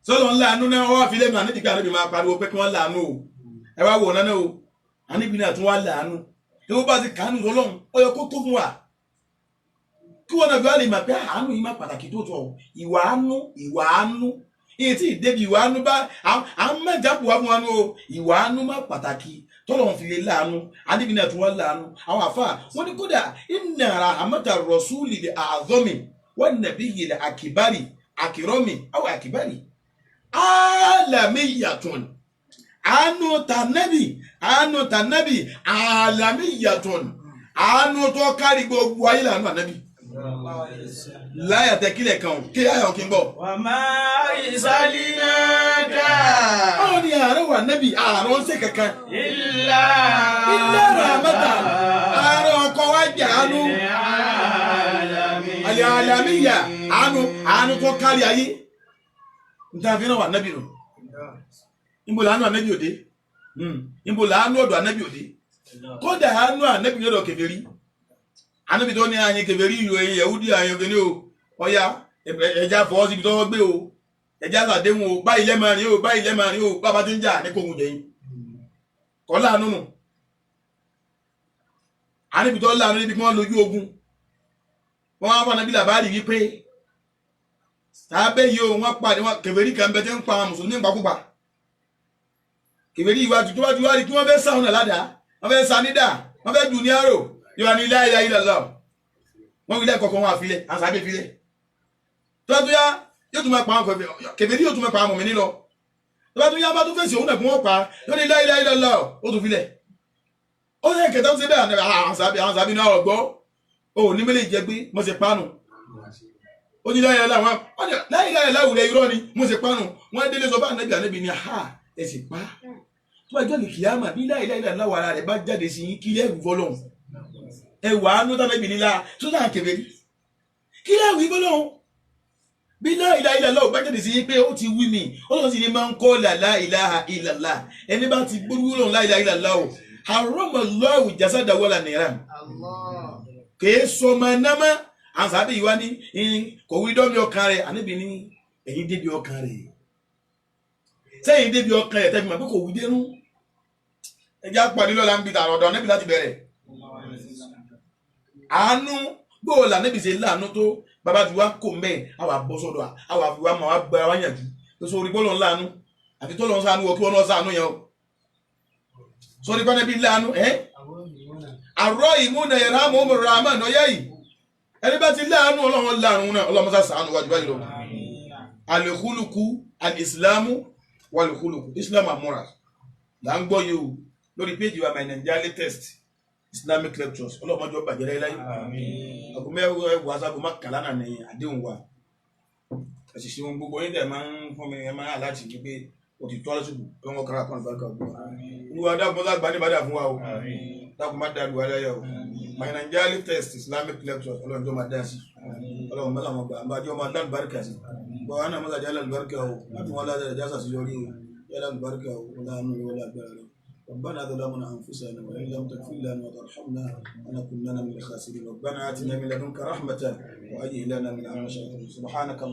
S3: sọlọ ńlá àánú náà wọ́n fi lẹ́nu ànábì ká ànábì máa pariwo pé kí wọ́n láàánú o. Ẹ wá wò náà o, ànábì náà tún wá láàánú. Ewu bá ti kàánú ọlọ́run ó yẹ kó tó fún wa kí wọn náà fi wá lè mà pé àánú yìí má pàtàkì tó tọ. Ìwà àánú, ìwà àánú iye tí ìdébi ìwà àánú bá à ń mẹ́jà bù wá fún wa ní o. Ìwà àánú má pàtàkì tọ́lọ̀ ń fi lè láàánú, ànábì náà tún wá láàánú. Àwọn àfa wọn ní kódà inna rahmata rasuli li a'zami wan nabiyyi li akibari akirami aw akibari alamiyatun. Àánú tànẹ́bì, àánú tànẹ́bì alamiyatun, àánú tó kárí gbogbo ayé làánú ànẹ́bì. Láyà tẹ kílẹ̀ kan kí ayọ̀ kí n bọ̀.
S1: Wa ma arsalnaka.
S3: Báwo ni ààrẹ wà nẹ́bì ààrùn ń ṣe kankan?
S1: Illa
S3: Illa rahmatan. Ààrẹ ọkọ wa jẹ́ àánú. Àlẹ́ àlàmíyà àánú àánú tó kárí ayé. Níta fi náà wà nẹ́bì nù. Níbo làánú ànẹ́bì òde? Níbo làánú ọ̀dọ̀ ànẹ́bì òde? Kódà àánú ànẹ́bì lọ́dọ̀ kèfèrí. Ànábì tó ní àyìn kèfèrí ìlú ẹ̀yin Yẹhudi àyìn òkè ní o, ọya ẹja fọwọ́ síbi tó gbé o, ẹja sàdéhùn o, báyìí lẹ́mọ̀ rìn o, báyìí lẹ́mọ̀ rìn o, bàbá tí ń jà ní kòhùn jẹ̀yìn kọ́ láàánú nù. Ànábì tó láàánú níbi kí wọ́n lójú ogun, wọ́n wá fún Ànábì làbárì wípé sábẹ́ yìí o, wọ́n pàdé wọn kèfèrí kan bẹ tí ń pa àwọn mùsùlùmí nípakúpa. Kèfèrí ìwájú tó bá ti wá rí kí wọ́n fẹ́ sáwọn náà ládàá, wọ́n fẹ́ sa nídà, wọ́n fẹ́ jù ní àrò, yóò wá ní la ilaha illallah. Wọ́n wí lẹ́ẹ̀kọ̀ọ̀kan wọn àfilẹ̀, àṣàbẹ̀ filẹ̀. Tó bá tún yá, yóò tún máa pa àwọn kèfèrí, yóò tún máa pa àwọn mùmínì lọ. Tó bá tún yá, bá tún fèsì òun náà kí wọ́n pa, yóò ní la ilaha illallah, ó tún filẹ̀. Ó ní ẹ̀kẹ́ta ń ṣe bẹ́ẹ̀ àwọn sàbí náà ọ̀gbọ́. Ó ní mélèé jẹ gbé, mo ṣe pánu. Ó ní la ilaha illallah, la ilaha illallah rẹ̀ irọ́ ni, mo ṣe pánu. Wọ́n délé sọ bá ànábì, ànábì ni ha, ẹ sì pa. Tó bá jọ́ lè kíyámà bí la ilaha illallah ara rẹ̀ bá jáde sí yín kí lẹ́rù fọlọ́hún. Ẹwà ánú tánàbì nílá tó náà kèfèrí kí láwí gbọ́lọ́hún bí la ilaha illallah bá jáde sí yín pé ó ti wí mi, ọlọ́run sì ní máa ń kọ́ la ilaha illallah, ẹni bá ti gbórúgbó lọ́hún la ilaha illallah o, haramallahu jasadahu wala niran, kèé sọmọ námá. Àwọn sábẹ́ yìí wá ní kò wí dọ́mi ọkàn rẹ̀, àníbi ní ẹ̀yìn débi ọkàn rẹ̀, sẹ́yìn débi ọkàn rẹ̀ tẹ́bi mọ̀ pé kò wí dénú. Ẹjẹ́ àpàdé lọ́la ń bi tààrọ̀ ọ̀dọ̀ níbi láti bẹ̀rẹ̀ àánú gbóòlà níbi ṣe láàánú tó bàbá tí wàá kò mẹ́ àwà bọ́ sọ́dọ̀ àwà fi wá máa wá gba wá yànjú tó sọ orí bọ́ọ̀lù ńláàánú àfi tó lọ́n sáànú wọ kí wọ́n náà sáànú yẹn o sọ ní pàdé bí láàánú ẹ́ àrọ́ ìmúna ẹ̀rọ amóhùn rahman ọ̀yẹ́ yìí ẹni bá ti láàánú ọlọ́run láàánú náà ọlọ́run sá sàánú wájú báyìí lọ. Alìkúlùkù alìsìlámù wàlìkúlùkù islam àmúra là ń gbọ́ yìí o lórí péjì wa My Nigeria latest Islamic lectures ọlọ́mọdé ọba jẹ́rẹ́ láyé ọkùnrin mẹ́wàá sago mọ́kànlá náà ní àdéhùn wa ẹ̀sì ṣe ohun gbogbo yín dẹ̀ máa ń fún mi ẹ máa láti rí pé o ti tọ́ lásìkò pé wọ́n kára kan ìbáríkà gbọ́ olúwa dákun tó gbà ní ìbádà fún wa o dákun má dàlú wa láyà o My Nigeria latest Islamic lectures ọlọ́njọ́ máa dá sí
S2: Ọlọ́run mọ́sà mọ́ gbà àbájọ́ ọmọ alábàárìkà sí bọ́ wọn náà mọ́sà jẹ́ alábàárìkà o láti wọn ládàá ìjà sàṣeyọrí o jẹ́ alábàárìkà o wọn láàánú wọn lágbára rẹ. ربنا ظلمنا أنفسنا وإن لم تغفر لنا وترحمنا لنكونن من الخاسرين. ربنا آتنا من لدنك رحمة وهيئ لنا من أمرنا رشدا. سبحانك اللهم.